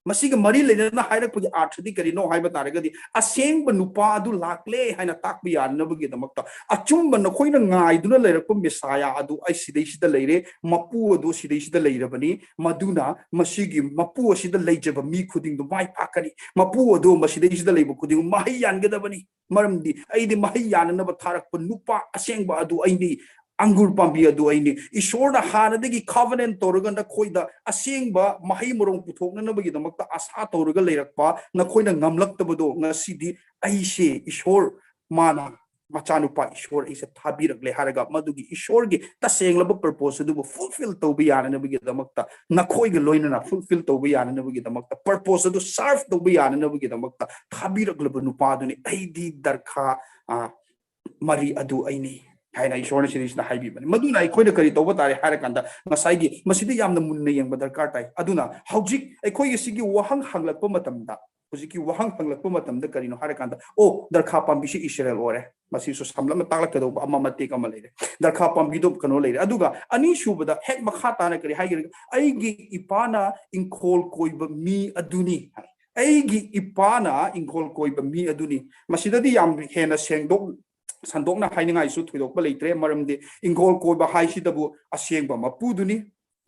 ꯃꯁꯤꯒ ꯃꯔꯤ ꯂꯩꯅꯅ ꯍꯥꯏꯔꯛꯄꯒꯤ ꯑꯥꯔꯊꯗꯤ ꯀꯔꯤꯅꯣ ꯍꯥꯏꯕ ꯇꯥꯔꯒꯗꯤ, ꯑꯁꯦꯡꯕ ꯅꯨꯄꯥ ꯑꯗꯨ ꯂꯥꯛꯂꯦ ꯍꯥꯏꯅ ꯇꯥꯛꯄ ꯌꯥꯅꯅꯕꯒꯤꯗꯃꯛꯇ, ꯑꯆꯨꯝꯕ ꯅꯈꯣꯏꯅ ꯉꯥꯏꯗꯨꯅ ꯂꯩꯔꯛꯄ ꯃꯦꯁꯥꯌꯥ ꯑꯗꯨ ꯑꯩ ꯁꯤꯗꯩꯁꯤꯗ ꯂꯩꯔꯦ, ꯃꯄꯨ ꯑꯗꯨ ꯁꯤꯗꯩꯁꯤꯗ ꯂꯩꯔꯕꯅꯤ, ꯃꯗꯨꯅ ꯃꯁꯤꯒꯤ ꯃꯄꯨ ꯑꯁꯤꯗ ꯂꯩꯖꯕ ꯃꯤ ꯈꯨꯗꯤꯡꯗꯨ ꯃꯥꯏ ꯄꯥꯛꯀꯅꯤ, ꯃꯄꯨ ꯑꯗꯨ ꯃꯁꯤꯗꯩꯁꯤꯗ ꯂꯩꯕ ꯈꯨꯗꯤꯡꯃꯛ ꯃꯍꯩ ꯌꯥꯟꯒꯗꯕꯅꯤ, ꯃꯔꯝꯗꯤ ꯑꯩꯗꯤ ꯃꯍꯩ ꯌꯥꯟꯅꯅꯕ ꯊꯥꯔꯛꯄ ꯅꯨꯄꯥ ꯑꯁꯦꯡꯕ ꯑꯗꯨ ꯑꯩꯅꯤ, ꯑꯪꯒꯨꯔ ꯄꯥꯝꯕꯤ ꯑꯗꯨ ꯑꯩꯅꯤ꯫ ꯏꯁꯣꯔꯅ ꯍꯥꯟꯅꯗꯒꯤ covenant ꯇꯧꯔꯒ ꯅꯈꯣꯏꯗ ꯑꯁꯦꯡꯕ ꯃꯍꯩ ꯃꯔꯣꯡ ꯄꯨꯊꯣꯛꯅꯅꯕꯒꯤꯗꯃꯛꯇ ꯑꯁꯥ ꯇꯧꯔꯒ ꯂꯩꯔꯛꯄ ꯅꯈꯣꯏꯅ ꯉꯝꯂꯛꯇꯕꯗꯣ, ꯉꯁꯤꯗꯤ ꯑꯩꯁꯦ ꯏꯁꯣꯔ, ꯃꯥꯅ ꯃꯆꯥꯅꯨꯄꯥ ꯏꯁꯣꯔ ꯑꯩꯁꯦ ꯊꯥꯕꯤꯔꯛꯂꯦ ꯍꯥꯏꯔꯒ, ꯃꯗꯨꯒꯤ ꯏꯁꯣꯔꯒꯤ ꯇꯁꯦꯡꯂꯕ purpose ꯑꯗꯨꯕꯨ fulfill ꯇꯧꯕ ꯌꯥꯅꯅꯕꯒꯤꯗꯃꯛꯇ, ꯅꯈꯣꯏꯒ ꯂꯣꯏꯅꯅ fulfill ꯇꯧꯕ ꯌꯥꯅꯅꯕꯒꯤꯗꯃꯛꯇ, purpose ꯑꯗꯨ serve ꯇꯧꯕ ꯌꯥꯅꯅꯕꯒꯤꯗꯃꯛꯇ ꯊꯥꯕꯤꯔꯛꯂꯕ ꯅꯨꯄꯥꯗꯨꯅꯤ꯫ "ꯑꯩꯗꯤ ꯗꯔꯈꯥ, ꯑ, ꯃꯔꯤ ꯑꯗꯨ ꯑꯩꯅꯤ" ꯍꯥꯏꯅ ꯏꯁꯣꯔꯅ ꯁꯤꯗꯩꯁꯤꯗ ꯍꯥꯏꯕꯤꯕꯅꯤ꯫ ꯃꯗꯨꯅ ꯑꯩꯈꯣꯏꯅ ꯀꯔꯤ ꯇꯧꯕ ꯇꯥꯔꯦ ꯍꯥꯏꯔꯀꯥꯟꯗ, ꯉꯁꯥꯏꯒꯤ ꯃꯁꯤꯗ ꯌꯥꯝꯅ ꯃꯨꯟꯅ ꯌꯦꯡꯕ ꯗꯔꯀꯥꯔ ꯇꯥꯏ꯫ ꯑꯗꯨꯅ ꯍꯧꯖꯤꯛ ꯑꯩꯈꯣꯏꯒꯤ ꯁꯤꯒꯤ ꯋꯥꯍꯪ ꯍꯪꯂꯛꯄ ꯃꯇꯝꯗ, ꯍꯧꯖꯤꯛꯀꯤ ꯋꯥꯍꯪ ꯍꯪꯂꯛꯄ ꯃꯇꯝꯗ ꯀꯔꯤꯅꯣ ꯍꯥꯏꯔꯀꯥꯟꯗ, ꯑꯣ, ꯗꯔꯈꯥ ꯄꯥꯝꯕꯤꯁꯤ ꯏꯁꯔꯦꯜ ꯑꯣꯏꯔꯦ꯫ ꯃꯁꯤꯁꯨ ꯁꯝꯂꯞꯅ ꯇꯥꯛꯂꯛꯀꯗꯧꯕ ꯑꯃ ꯃꯇꯦꯛ ꯑꯃ ꯂꯩꯔꯦ꯫ ꯗꯔꯈꯥ ꯄꯥꯝꯕꯤꯗꯣ ꯀꯩꯅꯣ ꯂꯩꯔꯦ꯫ ꯑꯗꯨꯒ ꯑꯅꯤꯁꯨꯕꯗ ꯍꯦꯛ ꯃꯈꯥ ꯇꯥꯅ ꯀꯔꯤ ꯍꯥꯏꯒꯦ? "ꯑꯩꯒꯤ ꯏꯄꯥꯅ ꯏꯪꯈꯣꯜ ꯀꯣꯏꯕ ꯃꯤ ꯑꯗꯨꯅꯤ" ꯍꯥꯏ꯫ "ꯑꯩꯒꯤ ꯏꯄꯥꯅ ꯏꯪꯈꯣꯜ ꯀꯣꯏꯕ ꯃꯤ ꯑꯗꯨꯅꯤ"꯫ ꯃꯁꯤꯗꯗꯤ ꯌꯥꯝ ꯍꯦꯟꯅ ꯁꯦꯡꯗꯣꯛ ꯁꯟꯗꯣꯛꯅ ꯍꯥꯏꯅꯤꯡꯉꯥꯏꯁꯨ ꯊꯣꯏꯗꯣꯛꯄ ꯂꯩꯇ꯭ꯔꯦ, ꯃꯔꯝꯗꯤ ꯏꯪꯈꯣꯜ ꯀꯣꯏꯕ ꯍꯥꯏꯁꯤꯗꯕꯨ ꯑꯁꯦꯡꯕ ꯃꯄꯨꯗꯨꯅꯤ꯫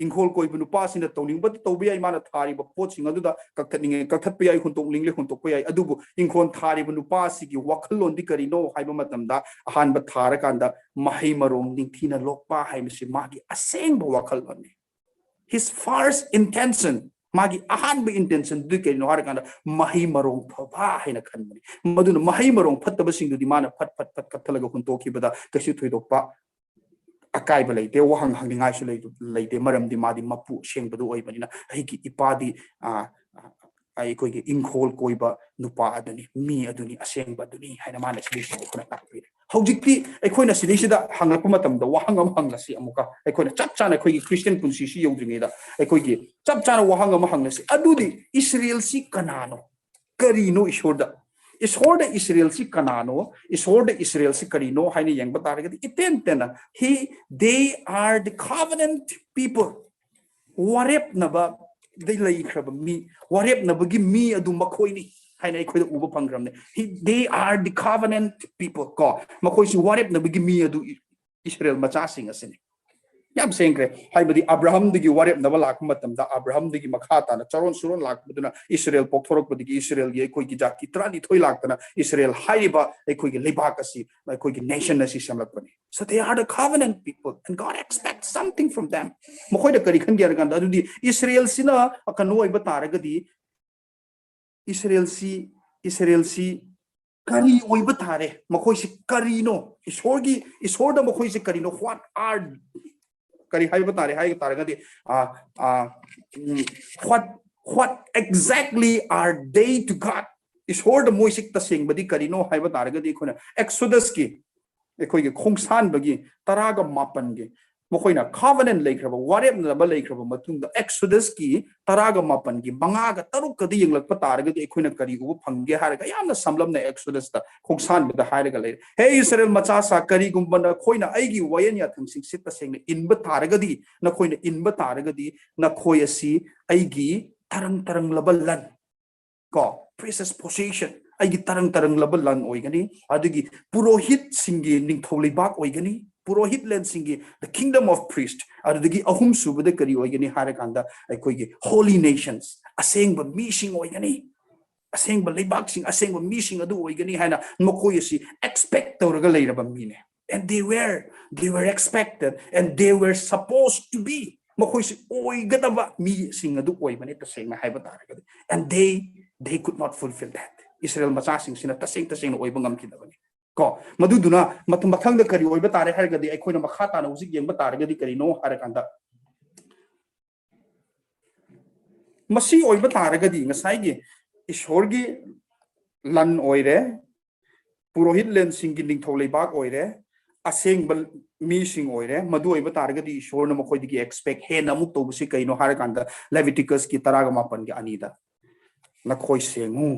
ꯏꯪꯈꯣꯜ ꯀꯣꯏꯕ ꯅꯨꯄꯥꯁꯤꯅ ꯇꯧꯅꯤꯡꯕꯗ ꯇꯧꯕ ꯌꯥꯏ, ꯃꯥꯅ ꯊꯥꯔꯤꯕ ꯄꯣꯠꯁꯤꯡ ꯑꯗꯨꯗ ꯀꯛꯊꯠꯅꯤꯡꯉꯦ ꯀꯛꯊꯠꯄ ꯌꯥꯏ, ꯍꯨꯟꯇꯣꯛꯅꯤꯡꯂꯦ ꯍꯨꯟꯇꯣꯛꯄ ꯌꯥꯏ꯫ ꯑꯗꯨꯕꯨ ꯏꯪꯈꯣꯜ ꯊꯥꯔꯤꯕ ꯅꯨꯄꯥꯁꯤꯒꯤ ꯋꯥꯈꯜꯂꯣꯟꯗꯤ ꯀꯔꯤꯅꯣ ꯍꯥꯏꯕ ꯃꯇꯝꯗ, ꯑꯍꯥꯟꯕ ꯊꯥꯔꯀꯥꯟꯗ ꯃꯍꯩ ꯃꯔꯣꯡ ꯅꯤꯡꯊꯤꯅ ꯂꯣꯛꯄ ꯍꯥꯏꯕꯁꯤ ꯃꯥꯒꯤ ꯑꯁꯦꯡꯕ ꯋꯥꯈꯜꯂꯣꯟꯅꯤ꯫ His first intention, ꯃꯥꯒꯤ ꯑꯍꯥꯟꯕ intention ꯗꯨꯗꯤ ꯀꯔꯤꯅꯣ ꯍꯥꯏꯔꯀꯥꯟꯗ, ꯃꯍꯩ ꯃꯔꯣꯡ ꯐꯕ ꯍꯥꯏꯅ ꯈꯟꯕꯅꯤ꯫ ꯃꯗꯨꯅ ꯃꯍꯩ ꯃꯔꯣꯡ ꯐꯠꯇꯕꯁꯤꯡꯗꯨꯗꯤ ꯃꯥꯅ ꯐꯠ ꯐꯠ ꯐꯠ ꯀꯛꯊꯠꯂꯒ ꯍꯨꯟꯇꯣꯛꯈꯤꯕꯗ ꯀꯩꯁꯨ ꯊꯣꯏꯗꯣꯛꯄ ꯑꯀꯥꯏꯕ ꯂꯩꯇꯦ, ꯋꯥꯍꯪ ꯍꯪꯅꯤꯡꯉꯥꯏꯁꯨ ꯂꯩ-, ꯂꯩꯇꯦ, ꯃꯔꯝꯗꯤ ꯃꯥꯗꯤ ꯃꯄꯨ ꯑꯁꯦꯡꯕꯗꯨ ꯑꯣꯏꯕꯅꯤꯅ꯫ "ꯑꯩꯒꯤ ꯏꯄꯥꯗꯤ, ꯑ, ꯑꯩꯈꯣꯏꯒꯤ ꯏꯪꯈꯣꯜ ꯀꯣꯏꯕ ꯅꯨꯄꯥ ꯑꯗꯨꯅꯤ, ꯃꯤ ꯑꯗꯨꯅꯤ, ꯑꯁꯦꯡꯕ ꯑꯗꯨꯅꯤ" ꯍꯥꯏꯅ ꯃꯥꯅ ꯁꯤꯗꯩꯁꯤꯗ ꯑꯩꯈꯣꯏꯅ ꯇꯥꯛꯄꯤꯔꯦ꯫ ꯍꯧꯖꯤꯛꯇꯤ ꯑꯩꯈꯣꯏꯅ ꯁꯤꯗꯩꯁꯤꯗ ꯍꯪꯂꯛꯄ ꯃꯇꯝꯗ ꯋꯥꯍꯪ ꯑꯃ ꯍꯪꯂꯁꯤ ꯑꯃꯨꯛꯀ, ꯑꯩꯈꯣꯏꯅ ꯆꯞ ꯆꯥꯅ ꯑꯩꯈꯣꯏꯒꯤ ꯈ꯭ꯔꯤꯁꯇꯤꯌꯟ ꯄꯨꯟꯁꯤꯁꯤ ꯌꯧꯗ꯭ꯔꯤꯉꯩꯗ ꯑꯩꯈꯣꯏꯒꯤ ꯆꯞ ꯆꯥꯅ ꯋꯥꯍꯪ ꯑꯃ ꯍꯪꯂꯁꯤ꯫ ꯑꯗꯨꯗꯤ ꯏꯁꯔꯦꯜꯁꯤ ꯀꯅꯥꯅꯣ? ꯀꯔꯤꯅꯣ ꯏꯁꯣꯔꯗ? ꯏꯁꯣꯔꯗ ꯏꯁꯔꯦꯜꯁꯤ ꯀꯅꯥꯅꯣ? ꯏꯁꯣꯔꯗ ꯏꯁꯔꯦꯜꯁꯤ ꯀꯔꯤꯅꯣ ꯍꯥꯏꯅ ꯌꯦꯡꯕ ꯇꯥꯔꯒꯗꯤ, ꯏꯇꯦꯟ ꯇꯦꯟꯅ, he, they are the covenant people. ꯋꯥꯔꯦꯞꯅꯕꯗ ꯂꯩꯈ꯭ꯔꯕ ꯃꯤ, ꯋꯥꯔꯦꯞꯅꯕꯒꯤ ꯃꯤ ꯑꯗꯨ ꯃꯈꯣꯏꯅꯤ ꯍꯥꯏꯅ ꯑꯩꯈꯣꯏꯗ ꯎꯕ ꯐꯪꯈ꯭ꯔꯕꯅꯦ꯫ He, they are the covenant people, ꯀꯣ, ꯃꯈꯣꯏꯁꯤ ꯋꯥꯔꯦꯞꯅꯕꯒꯤ ꯃꯤ ꯑꯗꯨ ꯏ-, ꯏꯁꯔꯦꯜ ꯃꯆꯥꯁꯤꯡ ꯑꯁꯤꯅꯤ꯫ ꯌꯥꯝ ꯁꯦꯡꯈ꯭ꯔꯦ꯫ ꯍꯥꯏꯕꯗꯤ ꯑꯕ꯭ꯔꯥꯍꯝꯗꯒꯤ ꯋꯥꯔꯦꯞꯅꯕ ꯂꯥꯛꯄ ꯃꯇꯝꯗ, ꯑꯕ꯭ꯔꯥꯍꯝꯗꯒꯤ ꯃꯈꯥ ꯇꯥꯅ ꯆꯥꯔꯣꯟ ꯁꯨꯔꯣꯟ ꯂꯥꯛꯄꯗꯨꯅ ꯏꯁꯔꯦꯜ ꯄꯣꯛꯊꯣꯔꯛꯄꯗꯒꯤ ꯏꯁꯔꯦꯜꯒꯤ ꯑꯩꯈꯣꯏꯒꯤ ꯖꯥꯇꯤ ꯇꯔꯥꯅꯤꯊꯣꯏ ꯂꯥꯛꯇꯅ ꯏꯁꯔꯦꯜ ꯍꯥꯏꯔꯤꯕ ꯑꯩꯈꯣꯏꯒꯤ ꯂꯩꯕꯥꯛ ꯑꯁꯤ, ꯑꯩꯈꯣꯏꯒꯤ nation ꯑꯁꯤ ꯁꯦꯝꯂꯛꯄꯅꯤ꯫ So they are the covenant people and God expects something from them. ꯃꯈꯣꯏꯅ ꯀꯔꯤ ꯈꯟꯒꯦ ꯍꯥꯏꯔ ꯀꯥꯟꯗ, ꯑꯗꯨꯗꯤ ꯏꯁꯔꯦꯜꯁꯤꯅ ꯀꯩꯅꯣ ꯑꯣꯏꯕ ꯇꯥꯔꯒꯗꯤ, ꯏꯁꯔꯦꯜꯁꯤ, ꯏꯁꯔꯦꯜꯁꯤ ꯀꯔꯤ ꯑꯣꯏꯕ ꯇꯥꯔꯦ? ꯃꯈꯣꯏꯁꯤ ꯀꯔꯤꯅꯣ? ꯏꯁꯣꯔꯒꯤ, ꯏꯁꯣꯔꯗ ꯃꯈꯣꯏꯁꯤ ꯀꯔꯤꯅꯣ? What are, ꯀꯔꯤ ꯍꯥꯏꯕ ꯇꯥꯔꯦ ꯍꯥꯏꯕ ꯇꯥꯔꯒꯗꯤ, ꯑ, ꯑ, ꯎꯝ, what, what exactly are they to God? ꯏꯁꯣꯔꯗ ꯃꯣꯏꯁꯤ ꯇꯁꯦꯡꯕꯗꯤ ꯀꯔꯤꯅꯣ ꯍꯥꯏꯕ ꯇꯥꯔꯒꯗꯤ, ꯑꯩꯈꯣꯏꯅ ꯑꯦꯛꯁꯣꯗꯁꯀꯤ, ꯑꯩꯈꯣꯏꯒꯤ ꯈꯣꯡꯁꯥꯟꯕꯒꯤ ꯇꯔꯥꯒ ꯃꯥꯄꯟꯒꯤ ꯃꯈꯣꯏꯅ covenant ꯂꯩꯈ꯭ꯔꯕ, ꯋꯥꯔꯦꯞꯅꯕ ꯂꯩꯈ꯭ꯔꯕ ꯃꯇꯨꯡꯗ, Exodus ꯀꯤ ꯇꯔꯥꯒ ꯃꯥꯄꯟꯒꯤ ꯃꯉꯥꯒ ꯇꯔꯨꯛꯀꯗꯤ ꯌꯦꯡꯂꯛꯄ ꯇꯥꯔꯒꯗꯤ ꯑꯩꯈꯣꯏꯅ ꯀꯔꯤ ꯎꯕ ꯐꯪꯒꯦ ꯍꯥꯏꯔꯒ, ꯌꯥꯝꯅ ꯁꯝꯂꯞꯅ Exodus ꯇ ꯈꯣꯡꯁꯥꯟꯕꯗ ꯍꯥꯏꯔꯒ ꯂꯩꯔꯦ, "ꯍꯦ ꯏꯁꯔꯥꯌꯦꯜ ꯃꯆꯥꯁꯥ, ꯀꯔꯤꯒꯨꯝꯕ ꯅꯈꯣꯏꯅ ꯑꯩꯒꯤ ꯋꯥꯌꯦꯜ ꯌꯥꯊꯪꯁꯤꯡꯁꯤ ꯇꯁꯦꯡꯅ ꯏꯟꯕ ꯇꯥꯔꯒꯗꯤ, ꯅꯈꯣꯏꯅ ꯏꯟꯕ ꯇꯥꯔꯒꯗꯤ, ꯅꯈꯣꯏ ꯑꯁꯤ ꯑꯩꯒꯤ ꯇꯔꯪ ꯇꯔꯪꯂꯕ ꯂꯟ, ꯀꯣ, precious possession, ꯑꯩꯒꯤ ꯇꯔꯪ ꯇꯔꯪꯂꯕ ꯂꯟ ꯑꯣꯏꯒꯅꯤ, ꯑꯗꯨꯒꯤ ꯄꯨꯔꯣꯍꯤꯠꯁꯤꯡꯒꯤ ꯅꯤꯡꯊꯧ ꯂꯩꯕꯥꯛ ꯑꯣꯏꯒꯅꯤ, ꯄꯨꯔꯣꯍꯤꯠꯂꯦꯟꯁꯤꯡꯒꯤ, the kingdom of priest, ꯑꯗꯨꯗꯒꯤ ꯑꯍꯨꯝꯁꯨꯕꯗ ꯀꯔꯤ ꯑꯣꯏꯒꯅꯤ ꯍꯥꯏꯔꯀꯥꯟꯗ, ꯑꯩꯈꯣꯏꯒꯤ holy nations, ꯑꯁꯦꯡꯕ ꯃꯤꯁꯤꯡ ꯑꯣꯏꯒꯅꯤ, ꯑꯁꯦꯡꯕ ꯂꯩꯕꯥꯛꯁꯤꯡ, ꯑꯁꯦꯡꯕ ꯃꯤꯁꯤꯡ ꯑꯗꯨ ꯑꯣꯏꯒꯅꯤ" ꯍꯥꯏꯅ ꯃꯈꯣꯏ ꯑꯁꯤ expect ꯇꯧꯔꯒ ꯂꯩꯔꯕ ꯃꯤꯅꯦ꯫ And they were, they were expected and they were supposed to be. ꯃꯈꯣꯏꯁꯤ ꯑꯣꯏꯒꯗꯕ ꯃꯤꯁꯤꯡ ꯑꯗꯨ ꯑꯣꯏꯕꯅꯤ, ꯇꯁꯦꯡꯅ ꯍꯥꯏꯕ ꯇꯥꯔꯒꯗꯤ꯫ And they, they could not fulfill that. ꯏꯁꯔꯥꯌꯦꯜ ꯃꯆꯥꯁꯤꯡꯁꯤꯅ ꯇꯁꯦꯡ ꯇꯁꯦꯡꯅ ꯑꯣꯏꯕ ꯉꯝꯈꯤꯗꯕꯅꯤ꯫ ꯀꯣ, ꯃꯗꯨꯗꯨꯅ ꯃꯊꯪ, ꯃꯊꯪꯗ ꯀꯔꯤ ꯑꯣꯏꯕ ꯇꯥꯔꯦ ꯍꯥꯏꯔꯒꯗꯤ, ꯑꯩꯈꯣꯏꯅ ꯃꯈꯥ ꯇꯥꯅ ꯍꯧꯖꯤꯛ ꯌꯦꯡꯕ ꯇꯥꯔꯒꯗꯤ ꯀꯔꯤꯅꯣ ꯍꯥꯏꯔꯀꯥꯟꯗ, ꯃꯁꯤ ꯑꯣꯏꯕ ꯇꯥꯔꯒꯗꯤ ꯉꯁꯥꯏꯒꯤ ꯏꯁꯣꯔꯒꯤ ꯂꯟ ꯑꯣꯏꯔꯦ, ꯄꯨꯔꯣꯍꯤꯠꯂꯦꯟꯁꯤꯡꯒꯤ ꯅꯤꯡꯊꯧ ꯂꯩꯕꯥꯛ ꯑꯣꯏꯔꯦ, ꯑꯁꯦꯡꯕ ꯃꯤꯁꯤꯡ ꯑꯣꯏꯔꯦ꯫ ꯃꯗꯨ ꯑꯣꯏꯕ ꯇꯥꯔꯒꯗꯤ ꯏꯁꯣꯔꯅ ꯃꯈꯣꯏꯗꯒꯤ expect ꯍꯦꯟꯅ ꯑꯃꯨꯛ ꯇꯧꯕꯁꯤ ꯀꯩꯅꯣ ꯍꯥꯏꯔꯀꯥꯟꯗ, Leviticus ꯀꯤ ꯇꯔꯥꯒ ꯃꯥꯄꯟꯒꯤ ꯑꯅꯤꯗ, "ꯅꯈꯣꯏ ꯁꯦꯡꯉꯨ,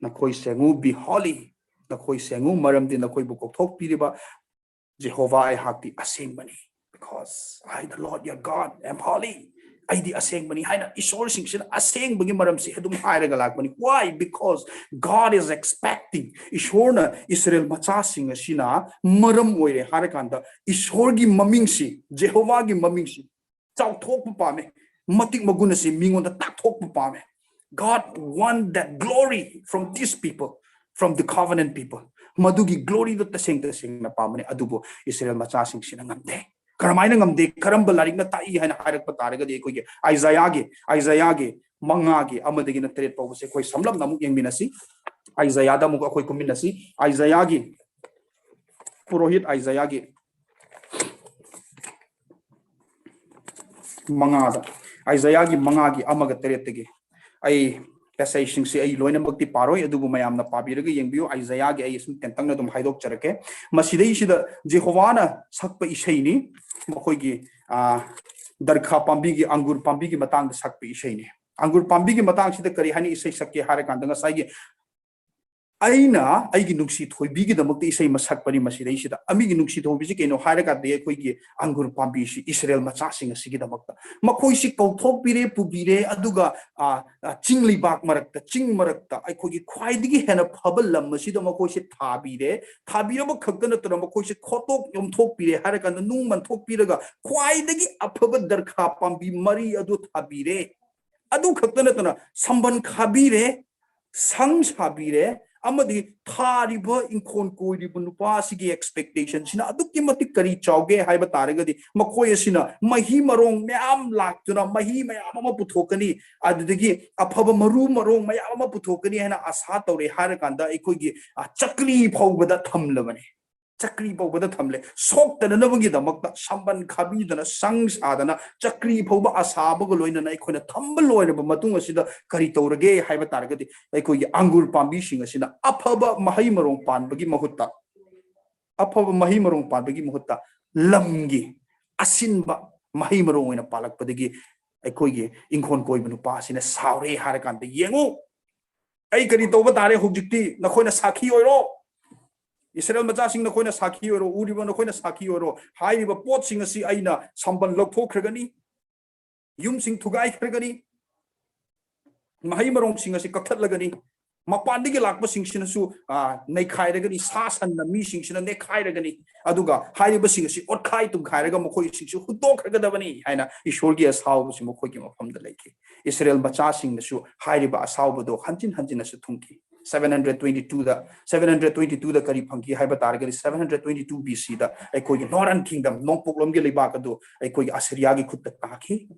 ꯅꯈꯣꯏ ꯁꯦꯡꯉꯨ, be holy, ꯅꯈꯣꯏ ꯁꯦꯡꯉꯨ, ꯃꯔꯝꯗꯤ ꯅꯈꯣꯏꯕꯨ ꯀꯧꯊꯣꯛꯄꯤꯔꯤꯕ ꯖꯦꯍꯣꯚꯥ ꯑꯩꯍꯥꯛꯇꯤ ꯑꯁꯦꯡꯕꯅꯤ, because I, the Lord your God, am holy." ꯑꯩꯗꯤ ꯑꯁꯦꯡꯕꯅꯤ ꯍꯥꯏꯅ ꯏꯁꯣꯔꯁꯤꯡꯁꯤꯅ ꯑꯁꯦꯡꯕꯒꯤ ꯃꯔꯝꯁꯤ ꯑꯗꯨꯝ ꯍꯥꯏꯔꯒ ꯂꯥꯛꯄꯅꯤ꯫ Why? Because God is expecting, ꯏꯁꯣꯔꯅ ꯏꯁꯔꯥꯌꯦꯜ ꯃꯆꯥꯁꯤꯡ ꯑꯁꯤꯅ ꯃꯔꯝ ꯑꯣꯏꯔꯦ ꯍꯥꯏꯔꯀꯥꯟꯗ, ꯏꯁꯣꯔꯒꯤ ꯃꯃꯤꯡꯁꯤ, ꯖꯦꯍꯣꯚꯥꯒꯤ ꯃꯃꯤꯡꯁꯤ ꯆꯥꯎꯊꯣꯛꯄ ꯄꯥꯝꯃꯦ, ꯃꯇꯤꯛ ꯃꯒꯨꯟ ꯑꯁꯤ ꯃꯤꯉꯣꯟꯗ ꯇꯥꯛꯊꯣꯛꯄ ꯄꯥꯝꯃꯦ꯫ God want that glory from these people, from the covenant people. ꯃꯗꯨꯒꯤ glory ꯗꯣ ꯇꯁꯦꯡ ꯇꯁꯦꯡꯅ ꯄꯥꯝꯕꯅꯦ, ꯑꯗꯨꯕꯨ ꯏꯁꯔꯥꯌꯦꯜ ꯃꯆꯥꯁꯤꯡꯁꯤꯅ ꯉꯝꯗꯦ꯫ ꯀꯔꯝꯍꯥꯏꯅ ꯉꯝꯗꯦ? ꯀꯔꯝꯕ ꯂꯥꯏꯔꯤꯛꯅ ꯇꯥꯛꯏ ꯍꯥꯏꯅ ꯍꯥꯏꯔꯛꯄ ꯇꯥꯔꯒꯗꯤ, ꯑꯩꯈꯣꯏꯒꯤ ꯑꯥꯏꯖꯥꯌꯥꯒꯤ, ꯑꯥꯏꯖꯥꯌꯥꯒꯤ ꯃꯉꯥꯒꯤ ꯑꯃꯗꯒꯤꯅ ꯇꯔꯦꯠ ꯐꯥꯎꯕꯁꯦ ꯑꯩꯈꯣꯏ ꯁꯝꯂꯞꯅ ꯑꯃꯨꯛ ꯌꯦꯡꯃꯤꯟꯅꯁꯤ꯫ ꯑꯥꯏꯖꯥꯌꯥꯗ ꯑꯃꯨꯛ ꯑꯩꯈꯣꯏ ꯀꯨꯝꯃꯤꯟꯅꯁꯤ꯫ ꯑꯥꯏꯖꯥꯌꯥꯒꯤ, ꯄꯨꯔꯣꯍꯤꯠ ꯑꯥꯏꯖꯥꯌꯥꯒꯤ ꯃꯉꯥꯗ, ꯑꯥꯏꯖꯥꯌꯥꯒꯤ ꯃꯉꯥꯒꯤ ꯑꯃꯒ ꯇꯔꯦꯠꯇꯒꯤ꯫ ꯑꯩ passage ꯁꯤꯡꯁꯤ ꯑꯩ ꯂꯣꯏꯅꯃꯛꯇꯤ ꯄꯥꯔꯣꯏ, ꯑꯗꯨꯕꯨ ꯃꯌꯥꯝꯅ ꯄꯥꯕꯤꯔꯒ ꯌꯦꯡꯕꯤꯌꯨ꯫ ꯑꯥꯏꯖꯥꯌꯥꯒꯤ ꯑꯩ ꯁꯨꯝ ꯇꯦꯟꯇꯛꯅ ꯑꯗꯨꯝ ꯍꯥꯏꯗꯣꯛꯆꯔꯛꯀꯦ꯫ ꯃꯁꯤꯗꯩꯁꯤꯗ ꯖꯦꯍꯣꯚꯥꯅ ꯁꯛꯄ ꯏꯁꯩꯅꯤ꯫ ꯃꯈꯣꯏꯒꯤ ꯗꯔꯈꯥ ꯄꯥꯝꯕꯤꯒꯤ, ꯑꯪꯒꯨꯔ ꯄꯥꯝꯕꯤꯒꯤ ꯃꯇꯥꯡꯗ ꯁꯛꯄ ꯏꯁꯩꯅꯤ꯫ ꯑꯪꯒꯨꯔ ꯄꯥꯝꯕꯤꯒꯤ ꯃꯇꯥꯡꯁꯤꯗ ꯀꯔꯤ ꯍꯥꯏꯅ ꯏꯁꯩ ꯁꯛꯀꯦ ꯍꯥꯏꯔ ꯀꯥꯟꯗ, ꯉꯁꯥꯏꯒꯤ ꯑꯩꯅ ꯑꯩꯒꯤ ꯅꯨꯡꯁꯤ ꯊꯣꯏꯕꯤꯒꯤꯗꯃꯛꯇ ꯏꯁꯩ ꯑꯃ ꯁꯛꯄꯅꯤ꯫ ꯃꯁꯤꯗꯩꯁꯤꯗ ꯑꯃꯤꯒꯤ ꯅꯨꯡꯁꯤ ꯊꯣꯏꯕꯤꯁꯤ ꯀꯩꯅꯣ ꯍꯥꯏꯔꯀꯥꯟꯗ, ꯑꯩꯈꯣꯏꯒꯤ ꯑꯪꯒꯨꯔ ꯄꯥꯝꯕꯤꯁꯤ ꯏꯁꯔꯦꯜ ꯃꯆꯥꯁꯤꯡ ꯑꯁꯤꯒꯤꯗꯃꯛꯇ ꯃꯈꯣꯏꯁꯤ ꯀꯧꯊꯣꯛꯄꯤꯔꯦ, ꯄꯨꯕꯤꯔꯦ, ꯑꯗꯨꯒ ꯆꯤꯡ ꯂꯩꯕꯥꯛ ꯃꯔꯛꯇ, ꯆꯤꯡ ꯃꯔꯛꯇ ꯑꯩꯈꯣꯏꯒꯤ ꯈ꯭ꯋꯥꯏꯗꯒꯤ ꯍꯦꯟꯅ ꯐꯕ ꯂꯝ ꯑꯁꯤꯗ ꯃꯈꯣꯏꯁꯦ ꯊꯥꯕꯤꯔꯦ꯫ ꯊꯥꯕꯤꯔꯕ ꯈꯛꯇ ꯅꯠꯇꯅ ꯃꯈꯣꯏꯁꯦ ꯈꯣꯠꯇꯣꯛ ꯌꯣꯝꯊꯣꯛꯄꯤꯔꯦ ꯍꯥꯏꯔ ꯀꯥꯟꯗ, ꯅꯨꯡ ꯃꯟꯊꯣꯛꯄꯤꯔꯒ ꯈ꯭ꯋꯥꯏꯗꯒꯤ ꯑꯐꯕ ꯗꯔꯈꯥ ꯄꯥꯝꯕꯤ ꯃꯔꯤ ꯑꯗꯨ ꯊꯥꯕꯤꯔꯦ꯫ ꯑꯗꯨ ꯈꯛꯇ ꯅꯠꯇꯅ ꯁꯝꯕꯟ ꯈꯥꯕꯤꯔꯦ, ꯁꯪ ꯁꯥꯕꯤꯔꯦ, ꯑꯃꯗꯤ ꯊꯥꯔꯤꯕ ꯏꯪꯈꯣꯜ ꯀꯣꯏꯔꯤꯕ ꯅꯨꯄꯥ ꯑꯁꯤꯒꯤ expectationꯁꯤꯅ ꯑꯗꯨꯛꯀꯤ ꯃꯇꯤꯛ ꯀꯔꯤ ꯆꯥꯎꯒꯦ ꯍꯥꯏꯕ ꯇꯥꯔꯒꯗꯤ, ꯃꯈꯣꯏ ꯑꯁꯤꯅ ꯃꯍꯩ ꯃꯔꯣꯡ ꯃꯌꯥꯝ ꯂꯥꯛꯇꯨꯅ ꯃꯍꯩ ꯃꯌꯥꯝ ꯑꯃ ꯄꯨꯊꯣꯛꯀꯅꯤ, ꯑꯗꯨꯗꯒꯤ ꯑꯐꯕ ꯃꯔꯨ ꯃꯔꯣꯡ ꯃꯌꯥꯝ ꯑꯃ ꯄꯨꯊꯣꯛꯀꯅꯤ ꯍꯥꯏꯅ ꯑꯁꯥ ꯇꯧꯔꯦ ꯍꯥꯏꯔ ꯀꯥꯟꯗ, ꯑꯩꯈꯣꯏꯒꯤ ꯆꯀ꯭ꯔꯤ ꯐꯧꯕꯗ ꯊꯝꯂꯕꯅꯤ꯫ ꯆꯀ꯭ꯔꯤ ꯐꯧꯕꯗ ꯊꯝꯂꯦ꯫ ꯁꯣꯛꯇꯅꯅꯕꯒꯤꯗꯃꯛꯇ ꯁꯝꯕꯟ ꯈꯥꯕꯤꯗꯅ, ꯁꯪ ꯁꯥꯗꯅ, ꯆꯀ꯭ꯔꯤ ꯐꯧꯕ ꯑꯁꯥꯕꯒ ꯂꯣꯏꯅꯅ ꯑꯩꯈꯣꯏꯅ ꯊꯝꯕ ꯂꯣꯏꯔꯕ ꯃꯇꯨꯡ ꯑꯁꯤꯗ ꯀꯔꯤ ꯇꯧꯔꯒꯦ ꯍꯥꯏꯕ ꯇꯥꯔꯒꯗꯤ, ꯑꯩꯈꯣꯏꯒꯤ ꯑꯪꯒꯨꯔ ꯄꯥꯝꯕꯤꯁꯤꯡ ꯑꯁꯤꯅ ꯑꯐꯕ ꯃꯍꯩ ꯃꯔꯣꯡ ꯄꯥꯟꯕꯒꯤ ꯃꯍꯨꯠꯇ, ꯑꯐꯕ ꯃꯍꯩ ꯃꯔꯣꯡ ꯄꯥꯟꯕꯒꯤ ꯃꯍꯨꯠꯇ ꯂꯝꯒꯤ ꯑꯁꯤꯟꯕ ꯃꯍꯩ ꯃꯔꯣꯡ ꯑꯣꯏꯅ ꯄꯥꯜꯂꯛꯄꯗꯒꯤ, ꯑꯩꯈꯣꯏꯒꯤ ꯏꯪꯈꯣꯜ ꯀꯣꯏꯕ ꯅꯨꯄꯥ ꯑꯁꯤꯅ ꯁꯥꯎꯔꯦ ꯍꯥꯏꯔ ꯀꯥꯟꯗ, "ꯌꯦꯡꯉꯨ, ꯑꯩ ꯀꯔꯤ ꯇꯧꯕ ꯇꯥꯔꯦ? ꯍꯧꯖꯤꯛꯇꯤ ꯅꯈꯣꯏꯅ ꯁꯥꯈꯤ ꯑꯣꯏꯔꯣ, ꯏꯁꯔꯥꯌꯦꯜ ꯃꯆꯥꯁꯤꯡ, ꯅꯈꯣꯏꯅ ꯁꯥꯈꯤ ꯑꯣꯏꯔꯣ, ꯎꯔꯤꯕ ꯅꯈꯣꯏꯅ ꯁꯥꯈꯤ ꯑꯣꯏꯔꯣ꯫ ꯍꯥꯏꯔꯤꯕ ꯄꯣꯠꯁꯤꯡ ꯑꯁꯤ ꯑꯩꯅ ꯁꯝꯕꯟ ꯂꯧꯊꯣꯛꯈ꯭ꯔꯒꯅꯤ, ꯌꯨꯝꯁꯤꯡ ꯊꯨꯒꯥꯏꯈ꯭ꯔꯒꯅꯤ, ꯃꯍꯩ ꯃꯔꯣꯡꯁꯤꯡ ꯑꯁꯤ ꯀꯛꯊꯠꯂꯒꯅꯤ, ꯃꯄꯥꯟꯗꯒꯤ ꯂꯥꯛꯄꯁꯤꯡꯁꯤꯅꯁꯨ ꯅꯩꯈꯥꯏꯔꯒꯅꯤ, ꯁꯥ ꯁꯟꯅ ꯃꯤꯁꯤꯡꯁꯤꯅ ꯅꯦꯠꯈꯥꯏꯔꯒꯅꯤ, ꯑꯗꯨꯒ ꯍꯥꯏꯔꯤꯕꯁꯤꯡ ꯑꯁꯤ ꯑꯣꯠꯈꯥꯏ ꯇꯨꯝꯈꯥꯏꯔꯒ ꯃꯈꯣꯏꯁꯤꯡꯁꯨ ꯍꯨꯟꯗꯣꯛꯈ꯭ꯔꯒꯗꯕꯅꯤ" ꯍꯥꯏꯅ ꯏꯁꯣꯔꯒꯤ ꯑꯁꯥꯎꯕꯁꯤ ꯃꯈꯣꯏꯒꯤ ꯃꯐꯝꯗ ꯂꯩꯈꯤ꯫ ꯏꯁꯔꯥꯌꯦꯜ ꯃꯆꯥꯁꯤꯡꯅꯁꯨ ꯍꯥꯏꯔꯤꯕ ꯑꯁꯥꯎꯕꯗꯣ ꯍꯟꯖꯤꯟ ꯍꯟꯖꯤꯟꯅꯁꯨ ꯊꯨꯡꯈꯤ꯫ Seven hundred twenty twoꯗ, seven hundred twenty twoꯗ ꯀꯔꯤ ꯐꯪꯈꯤ ꯍꯥꯏꯕ ꯇꯥꯔꯒꯗꯤ, seven hundred twenty two B Cꯗ ꯑꯩꯈꯣꯏꯒꯤ Northern Kingdom, ꯅꯣꯡꯄꯣꯛꯂꯣꯝꯒꯤ ꯂꯩꯕꯥꯛ ꯑꯗꯨ ꯑꯩꯈꯣꯏꯒꯤ ꯑꯁꯤꯔꯤꯌꯥꯒꯤ ꯈꯨꯠꯇ ꯇꯥꯈꯤ꯫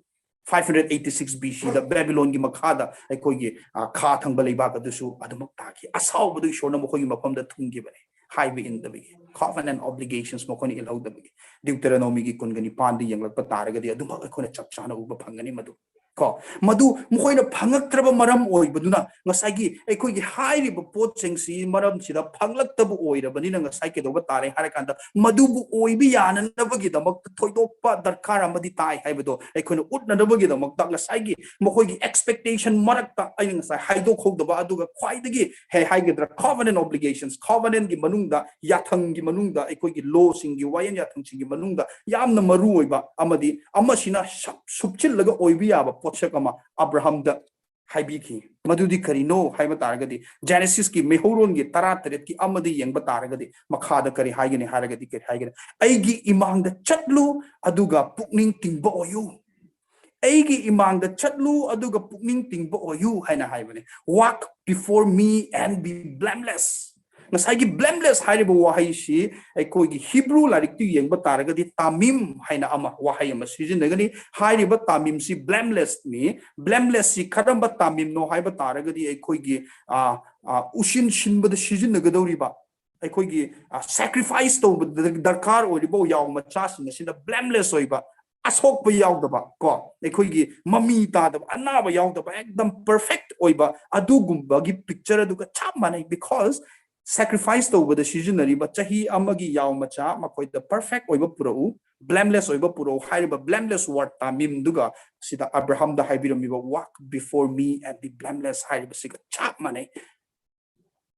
Five hundred eighty six B Cꯗ ꯕꯦꯕꯤꯂꯣꯟꯒꯤ ꯃꯈꯥꯗ ꯑꯩꯈꯣꯏꯒꯤ ꯈꯥ ꯊꯪꯕ ꯂꯩꯕꯥꯛ ꯑꯗꯨꯁꯨ ꯑꯗꯨꯃꯛ ꯇꯥꯈꯤ꯫ ꯑꯁꯥꯎꯕꯗꯨ ꯏꯁꯣꯔꯅ ꯃꯈꯣꯏꯒꯤ ꯃꯐꯝꯗ ꯊꯨꯡꯈꯤꯕꯅꯤ, ꯍꯥꯏꯕ ꯏꯟꯗꯕꯒꯤ, covenant obligations ꯃꯈꯣꯏꯅ ꯏꯜꯍꯧꯗꯕꯒꯤ꯫ Deuteronomyꯒꯤ ꯀꯨꯟꯒ ꯅꯤꯄꯥꯟꯗ ꯌꯦꯡꯂꯛꯄ ꯇꯥꯔꯒꯗꯤ ꯑꯗꯨꯃꯛ ꯑꯩꯈꯣꯏꯅ ꯆꯞ ꯆꯥꯅ ꯎꯕ ꯐꯪꯒꯅꯤ꯫ ꯃꯗꯨ ꯀꯣ, ꯃꯗꯨ ꯃꯈꯣꯏꯅ ꯐꯪꯉꯛꯇ꯭ꯔꯕ ꯃꯔꯝ ꯑꯣꯏꯕꯗꯨꯅ, ꯉꯁꯥꯏꯒꯤ ꯑꯩꯈꯣꯏꯒꯤ ꯍꯥꯏꯔꯤꯕ ꯄꯣꯠꯁꯤꯡꯁꯤ ꯃꯔꯝꯁꯤꯗ ꯐꯪꯂꯛꯇꯕ ꯑꯣꯏꯔꯕꯅꯤꯅ, ꯉꯁꯥꯏ ꯀꯩꯗꯧꯕ ꯇꯥꯔꯦ ꯍꯥꯏꯔꯀꯥꯟꯗ, ꯃꯗꯨꯕꯨ ꯑꯣꯏꯕ ꯌꯥꯅꯅꯕꯒꯤꯗꯃꯛꯇ ꯊꯣꯏꯗꯣꯛꯄ ꯗꯔꯀꯥꯔ ꯑꯃꯗꯤ ꯇꯥꯏ ꯍꯥꯏꯕꯗꯣ ꯑꯩꯈꯣꯏꯅ ꯎꯠꯅꯅꯕꯒꯤꯗꯃꯛꯇ, ꯉꯁꯥꯏꯒꯤ ꯃꯈꯣꯏꯒꯤ expectation ꯃꯔꯛꯇ ꯑꯩꯅ ꯉꯁꯥꯏ ꯍꯥꯏꯗꯣꯛꯍꯧꯗꯕ, ꯑꯗꯨꯒ ꯈ꯭ꯋꯥꯏꯗꯒꯤ ꯍꯦ-, ꯍꯥꯏꯒꯗ꯭ꯔꯥ, covenant obligations, covenantꯀꯤ ꯃꯅꯨꯡꯗ, ꯌꯥꯊꯪꯒꯤ ꯃꯅꯨꯡꯗ, ꯑꯩꯈꯣꯏꯒꯤ lawꯁꯤꯡꯒꯤ, ꯋꯥꯌꯦꯜ ꯌꯥꯊꯪꯁꯤꯡꯒꯤ ꯃꯅꯨꯡꯗ ꯌꯥꯝꯅ ꯃꯔꯨ ꯑꯣꯏꯕ ꯑꯃꯗꯤ ꯑꯃꯁꯤꯅ ꯁꯞ-, ꯁꯨꯞꯆꯤꯜꯂꯒ ꯑꯣꯏꯕ ꯌꯥꯕ ꯄꯣꯠꯁꯛ ꯑꯃ ꯑꯕ꯭ꯔꯥꯍꯝꯗ ꯍꯥꯏꯕꯤꯈꯤ꯫ ꯃꯗꯨꯗꯤ ꯀꯔꯤꯅꯣ ꯍꯥꯏꯕ ꯇꯥꯔꯒꯗꯤ, ꯖꯦꯅꯦꯁꯤꯁꯀꯤ ꯃꯩꯍꯧꯔꯣꯟꯒꯤ ꯇꯔꯥ ꯇꯔꯦꯠꯀꯤ ꯑꯃꯗ ꯌꯦꯡꯕ ꯇꯥꯔꯒꯗꯤ, ꯃꯈꯥꯗ ꯀꯔꯤ ꯍꯥꯏꯒꯅꯤ ꯍꯥꯏꯔꯒꯗꯤ, ꯀꯔꯤ ꯍꯥꯏꯒꯅꯤ? "ꯑꯩꯒꯤ ꯏꯃꯥꯡꯗ ꯆꯠꯂꯨ, ꯑꯗꯨꯒ ꯄꯨꯛꯅꯤꯡ ꯇꯤꯡꯕ ꯑꯣꯏꯌꯨ꯫ ꯑꯩꯒꯤ ꯏꯃꯥꯡꯗ ꯆꯠꯂꯨ, ꯑꯗꯨꯒ ꯄꯨꯛꯅꯤꯡ ꯇꯤꯡꯕ ꯑꯣꯏꯌꯨ" ꯍꯥꯏꯅ ꯍꯥꯏꯕꯅꯤ꯫ "Walk before me and be blameless." ꯉꯁꯥꯏꯒꯤ blameless ꯍꯥꯏꯔꯤꯕ ꯋꯥꯍꯩꯁꯤ ꯑꯩꯈꯣꯏꯒꯤ ꯍꯤꯕ꯭ꯔꯨ ꯂꯥꯏꯔꯤꯛꯇꯨ ꯌꯦꯡꯕ ꯇꯥꯔꯒꯗꯤ, ꯇꯥꯃꯤꯝ ꯍꯥꯏꯅ ꯑꯃ, ꯋꯥꯍꯩ ꯑꯃ ꯁꯤꯖꯤꯟꯅꯒꯅꯤ꯫ ꯍꯥꯏꯔꯤꯕ ꯇꯥꯃꯤꯝꯁꯤ blamelessꯅꯤ꯫ Blamelessꯁꯤ ꯀꯔꯝꯕ ꯇꯥꯃꯤꯝꯅꯣ ꯍꯥꯏꯕ ꯇꯥꯔꯒꯗꯤ, ꯑꯩꯈꯣꯏꯒꯤ, ꯑ, ꯑ, ꯎꯁꯤꯟ ꯁꯤꯟꯕꯗ ꯁꯤꯖꯤꯟꯅꯒꯗꯧꯔꯤꯕ, ꯑꯩꯈꯣꯏꯒꯤ, ꯑ, sacrifice ꯇꯧꯕꯗ ꯗꯔꯀꯥꯔ ꯑꯣꯏꯔꯤꯕ ꯌꯥꯎ ꯃꯆꯥꯁꯤꯡ ꯑꯁꯤꯗ blameless ꯑꯣꯏꯕ, ꯑꯁꯣꯛꯄ ꯌꯥꯎꯗꯕ, ꯀꯣ, ꯑꯩꯈꯣꯏꯒꯤ ꯃꯃꯤ ꯇꯥꯗꯕ, ꯑꯅꯥꯕ ꯌꯥꯎꯗꯕ, ꯑꯦꯛꯗꯝ perfect ꯑꯣꯏꯕ, ꯑꯗꯨꯒꯨꯝꯕꯒꯤ picture ꯑꯗꯨꯒ ꯆꯞ ꯃꯥꯟꯅꯩ꯫ Because sacrifice ꯇꯧꯕꯗ ꯁꯤꯖꯤꯟꯅꯔꯤꯕ ꯆꯍꯤ ꯑꯃꯒꯤ ꯌꯥꯎ ꯃꯆꯥ, ꯃꯈꯣꯏꯗ perfect ꯑꯣꯏꯕ ꯄꯨꯔꯛꯎ, blameless ꯑꯣꯏꯕ ꯄꯨꯔꯛꯎ ꯍꯥꯏꯔꯤꯕ blameless word ꯇꯥꯃꯤꯝꯗꯨꯒ ꯁꯤꯗ ꯑꯕ꯭ꯔꯥꯍꯝꯗ ꯍꯥꯏꯕꯤꯔꯝꯃꯤꯕ "Walk before me and be blameless" ꯍꯥꯏꯔꯤꯕꯁꯤꯒ ꯆꯞ ꯃꯥꯟꯅꯩ꯫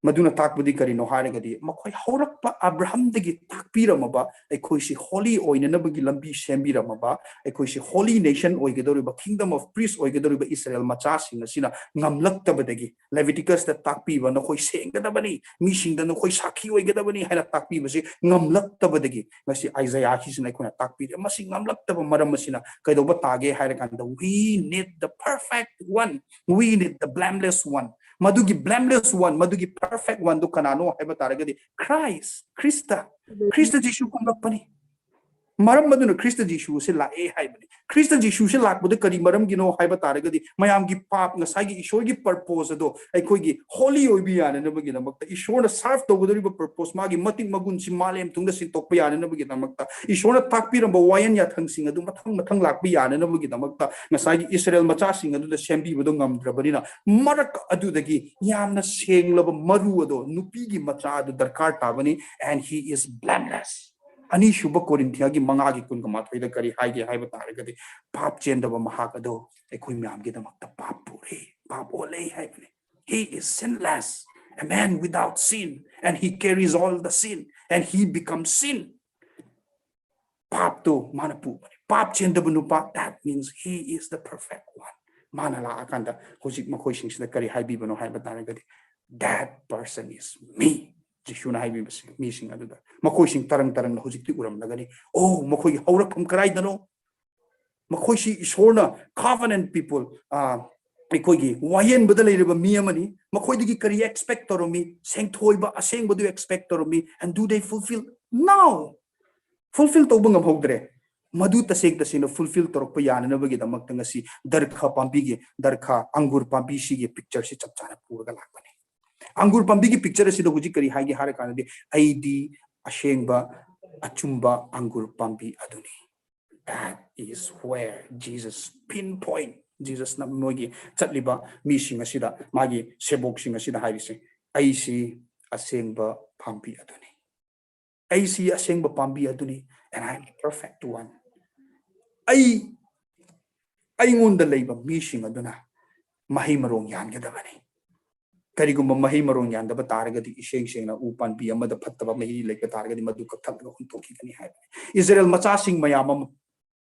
ꯃꯗꯨꯅ ꯇꯥꯛꯄꯗꯤ ꯀꯔꯤꯅꯣ ꯍꯥꯏꯔꯒꯗꯤ, ꯃꯈꯣꯏ ꯍꯧꯔꯛꯄ ꯑꯕ꯭ꯔꯥꯍꯝꯗꯒꯤ ꯇꯥꯛꯄꯤꯔꯝꯃꯕ ꯑꯩꯈꯣꯏꯁꯤ holy ꯑꯣꯏꯅꯅꯕꯒꯤ ꯂꯝꯕꯤ ꯁꯦꯝꯕꯤꯔꯝꯃꯕ, ꯑꯩꯈꯣꯏꯁꯤ holy nation ꯑꯣꯏꯒꯗꯧꯔꯤꯕ, kingdom of priest ꯑꯣꯏꯒꯗꯧꯔꯤꯕ ꯏꯁꯔꯥꯌꯦꯜ ꯃꯆꯥꯁꯤꯡ ꯑꯁꯤꯅ ꯉꯝꯂꯛꯇꯕꯗꯒꯤ, ꯂꯦꯕꯤꯇꯤꯀꯁꯇ ꯇꯥꯛꯄꯤꯕ, "ꯅꯈꯣꯏ ꯁꯦꯡꯒꯗꯕꯅꯤ, ꯃꯤꯁꯤꯡꯗ ꯅꯈꯣꯏ ꯁꯥꯈꯤ ꯑꯣꯏꯒꯗꯕꯅꯤ" ꯍꯥꯏꯅ ꯇꯥꯛꯄꯤꯕꯁꯤ ꯉꯝꯂꯛꯇꯕꯗꯒꯤ, ꯉꯁꯤ ꯑꯥꯏꯖꯌꯥꯒꯤꯁꯤꯅ ꯑꯩꯈꯣꯏꯅ ꯇꯥꯛꯄꯤꯔꯦ꯫ ꯃꯁꯤ ꯉꯝꯂꯛꯇꯕ ꯃꯔꯝ ꯑꯁꯤꯅ ꯀꯩꯗꯧꯕ ꯇꯥꯒꯦ ꯍꯥꯏꯔ ꯀꯥꯟꯗ, "We need the perfect one, we need the blameless one." ꯃꯗꯨꯒꯤ blameless one, ꯃꯗꯨꯒꯤ perfect oneꯗꯨ ꯀꯅꯥꯅꯣ ꯍꯥꯏꯕ ꯇꯥꯔꯒꯗꯤ, Christ, ꯈ꯭ꯔꯤꯁꯇ, ꯈ꯭ꯔꯤꯁꯇ ꯖꯤꯁꯨ ꯀꯨꯝꯂꯛꯄꯅꯤ꯫ ꯃꯔꯝ ꯑꯗꯨꯅ ꯈ꯭ꯔꯤꯁꯇ ꯖꯤꯁꯨ ꯑꯁꯤ ꯂꯥꯛꯑꯦ ꯍꯥꯏꯕꯅꯤ꯫ ꯈ꯭ꯔꯤꯁꯇ ꯖꯤꯁꯨꯁꯤ ꯂꯥꯛꯄꯗ ꯀꯔꯤ ꯃꯔꯝꯒꯤꯅꯣ ꯍꯥꯏꯕ ꯇꯥꯔꯒꯗꯤ, ꯃꯌꯥꯝꯒꯤ ꯄꯥꯞ, ꯉꯁꯥꯏꯒꯤ ꯏꯁꯣꯔꯒꯤ purpose ꯑꯗꯣ ꯑꯩꯈꯣꯏꯒꯤ holy ꯑꯣꯏꯕ ꯌꯥꯅꯅꯕꯒꯤꯗꯃꯛꯇ, ꯏꯁꯣꯔꯅ serve ꯇꯧꯒꯗꯧꯔꯤꯕ purpose, ꯃꯥꯒꯤ ꯃꯇꯤꯛ ꯃꯒꯨꯟꯁꯤ ꯃꯥꯂꯦꯝ ꯊꯨꯡꯅ ꯁꯤꯟꯗꯣꯛꯄ ꯌꯥꯅꯅꯕꯒꯤꯗꯃꯛꯇ, ꯏꯁꯣꯔꯅ ꯇꯥꯛꯄꯤꯔꯝꯕ ꯋꯥꯌꯦꯟ ꯌꯥꯊꯪꯁꯤꯡ ꯑꯗꯨ ꯃꯊꯪ ꯃꯊꯪ ꯂꯥꯛꯄ ꯌꯥꯅꯅꯕꯒꯤꯗꯃꯛꯇ, ꯉꯁꯥꯏꯒꯤ ꯏꯁꯔꯥꯌꯦꯜ ꯃꯆꯥꯁꯤꯡ ꯑꯗꯨꯗ ꯁꯦꯝꯕꯤꯕꯗꯣ ꯉꯝꯗ꯭ꯔꯕꯅꯤꯅ, ꯃꯔꯛ ꯑꯗꯨꯗꯒꯤ ꯌꯥꯝꯅ ꯁꯦꯡꯂꯕ ꯃꯔꯨ ꯑꯗꯣ, ꯅꯨꯄꯤꯒꯤ ꯃꯆꯥ ꯑꯗꯨ ꯗꯔꯀꯥꯔ ꯇꯥꯕꯅꯤ, and he is blameless꯫ ꯑꯅꯤꯁꯨꯕ ꯀꯣꯔꯤꯟꯊꯤꯌꯥꯒꯤ ꯃꯉꯥꯒꯤ ꯀꯨꯟꯒ ꯃꯥꯊꯣꯏꯗ ꯀꯔꯤ ꯍꯥꯏꯒꯦ ꯍꯥꯏꯕ ꯇꯥꯔꯒꯗꯤ, ꯄꯥꯞ ꯆꯦꯟꯗꯕ ꯃꯍꯥꯛ ꯑꯗꯣ ꯑꯩꯈꯣꯏ ꯃꯌꯥꯝꯒꯤꯗꯃꯛꯇ ꯄꯥꯞ ꯄꯨꯔꯦ, ꯄꯥꯞ ꯑꯣꯜꯂꯦ ꯍꯥꯏꯕꯅꯤ꯫ He is sinless, a man without sin, and he carries all the sin, and he becomes sin꯫ ꯄꯥꯞꯇꯣ ꯃꯥꯅ ꯄꯨꯕꯅꯤ꯫ ꯄꯥꯞ ꯆꯦꯟꯗꯕ ꯅꯨꯄꯥ, that means he is the perfect one꯫ ꯃꯥꯅ ꯂꯥꯛꯑꯀꯥꯟꯗ ꯍꯧꯖꯤꯛ ꯃꯈꯣꯏꯁꯤꯡꯁꯤꯗ ꯀꯔꯤ ꯍꯥꯏꯕꯤꯕꯅꯣ ꯍꯥꯏꯕ ꯇꯥꯔꯒꯗꯤ, "That person is me", ꯖꯤꯁꯨꯅ ꯍꯥꯏꯕꯤꯕꯁꯦ ꯃꯤꯁꯤꯡ ꯑꯗꯨꯗ꯫ ꯃꯈꯣꯏꯁꯤꯡ ꯇꯔꯪ ꯇꯔꯪꯅ ꯍꯧꯖꯤꯛꯇꯤ ꯎꯔꯝꯂꯒꯅꯤ꯫ ꯑꯣ, ꯃꯈꯣꯏꯒꯤ ꯍꯧꯔꯛꯐꯝ ꯀꯗꯥꯏꯗꯅꯣ? ꯃꯈꯣꯏꯁꯤ ꯏꯁꯣꯔꯅ covenant people, ꯑꯩꯈꯣꯏꯒꯤ ꯋꯥꯌꯦꯟꯕꯗ ꯂꯩꯔꯤꯕ ꯃꯤ ꯑꯃꯅꯤ꯫ ꯃꯈꯣꯏꯗꯒꯤ ꯀꯔꯤ expect ꯇꯧꯔꯝꯃꯤ? ꯁꯦꯡꯊꯣꯏꯕ, ꯑꯁꯦꯡꯕꯗꯨ expect ꯇꯧꯔꯝꯃꯤ꯫ And do they fulfill? No! Fulfill ꯇꯧꯕ ꯉꯝꯍꯧꯗ꯭ꯔꯦ꯫ ꯃꯗꯨ ꯇꯁꯦꯡ ꯇꯁꯦꯡꯅ fulfill ꯇꯧꯔꯛꯄ ꯌꯥꯅꯅꯕꯒꯤꯗꯃꯛꯇ ꯉꯁꯤ ꯗꯔꯈ ꯄꯥꯝꯕꯤꯒꯤ, ꯗꯔꯈ ꯑꯪꯒꯨꯔ ꯄꯥꯝꯕꯤꯁꯤꯒꯤ picture ꯁꯤ ꯆꯞ ꯆꯥꯅ ꯄꯨꯔꯒ ꯂꯥꯛꯄꯅꯤ꯫ ꯑꯪꯒꯨꯔ ꯄꯥꯝꯕꯤꯒꯤ picture ꯑꯁꯤꯗ ꯍꯧꯖꯤꯛ ꯀꯔꯤ ꯍꯥꯏꯒꯦ ꯍꯥꯏꯔ ꯀꯥꯟꯗꯗꯤ, "ꯑꯩꯗꯤ ꯑꯁꯦꯡꯕ ꯑꯆꯨꯝꯕ ꯑꯪꯒꯨꯔ ꯄꯥꯝꯕꯤ ꯑꯗꯨꯅꯤ"꯫ That is where Jesus pinpoint, ꯖꯤꯖꯁꯅ ꯃꯣꯏꯒꯤ ꯆꯠꯂꯤꯕ ꯃꯤꯁꯤꯡ ꯑꯁꯤꯗ, ꯃꯥꯒꯤ ꯁꯦꯕꯣꯛꯁꯤꯡ ꯑꯁꯤꯗ ꯍꯥꯏꯔꯤꯁꯦ, "ꯑꯩꯁꯤ ꯑꯁꯦꯡꯕ ꯄꯥꯝꯕꯤ ꯑꯗꯨꯅꯤ, ꯑꯩꯁꯤ ꯑꯁꯦꯡꯕ ꯄꯥꯝꯕꯤ ꯑꯗꯨꯅꯤ, and I am the perfect one"꯫ ꯑꯩ, ꯑꯩꯉꯣꯟꯗ ꯂꯩꯕ ꯃꯤꯁꯤꯡ ꯑꯗꯨꯅ ꯃꯍꯩ ꯃꯔꯣꯡ ꯌꯥꯟꯒꯗꯕꯅꯤ꯫ ꯀꯔꯤꯒꯨꯝꯕ ꯃꯍꯩ ꯃꯔꯣꯡ ꯌꯥꯟꯗꯕ ꯇꯥꯔꯒꯗꯤ, ꯏꯁꯦꯡ ꯁꯦꯡꯅ ꯎ ꯄꯥꯝꯕꯤ ꯑꯃꯗ ꯐꯠꯇꯕ ꯃꯍꯤ ꯂꯩꯕ ꯇꯥꯔꯒꯗꯤ, ꯃꯗꯨ ꯀꯛꯊꯠꯂꯒ ꯍꯨꯟꯗꯣꯛꯈꯤꯒꯅꯤ ꯍꯥꯏꯕꯅꯤ꯫ ꯏꯁꯔꯥꯌꯦꯜ ꯃꯆꯥꯁꯤꯡ ꯃꯌꯥꯝ ꯑꯃ,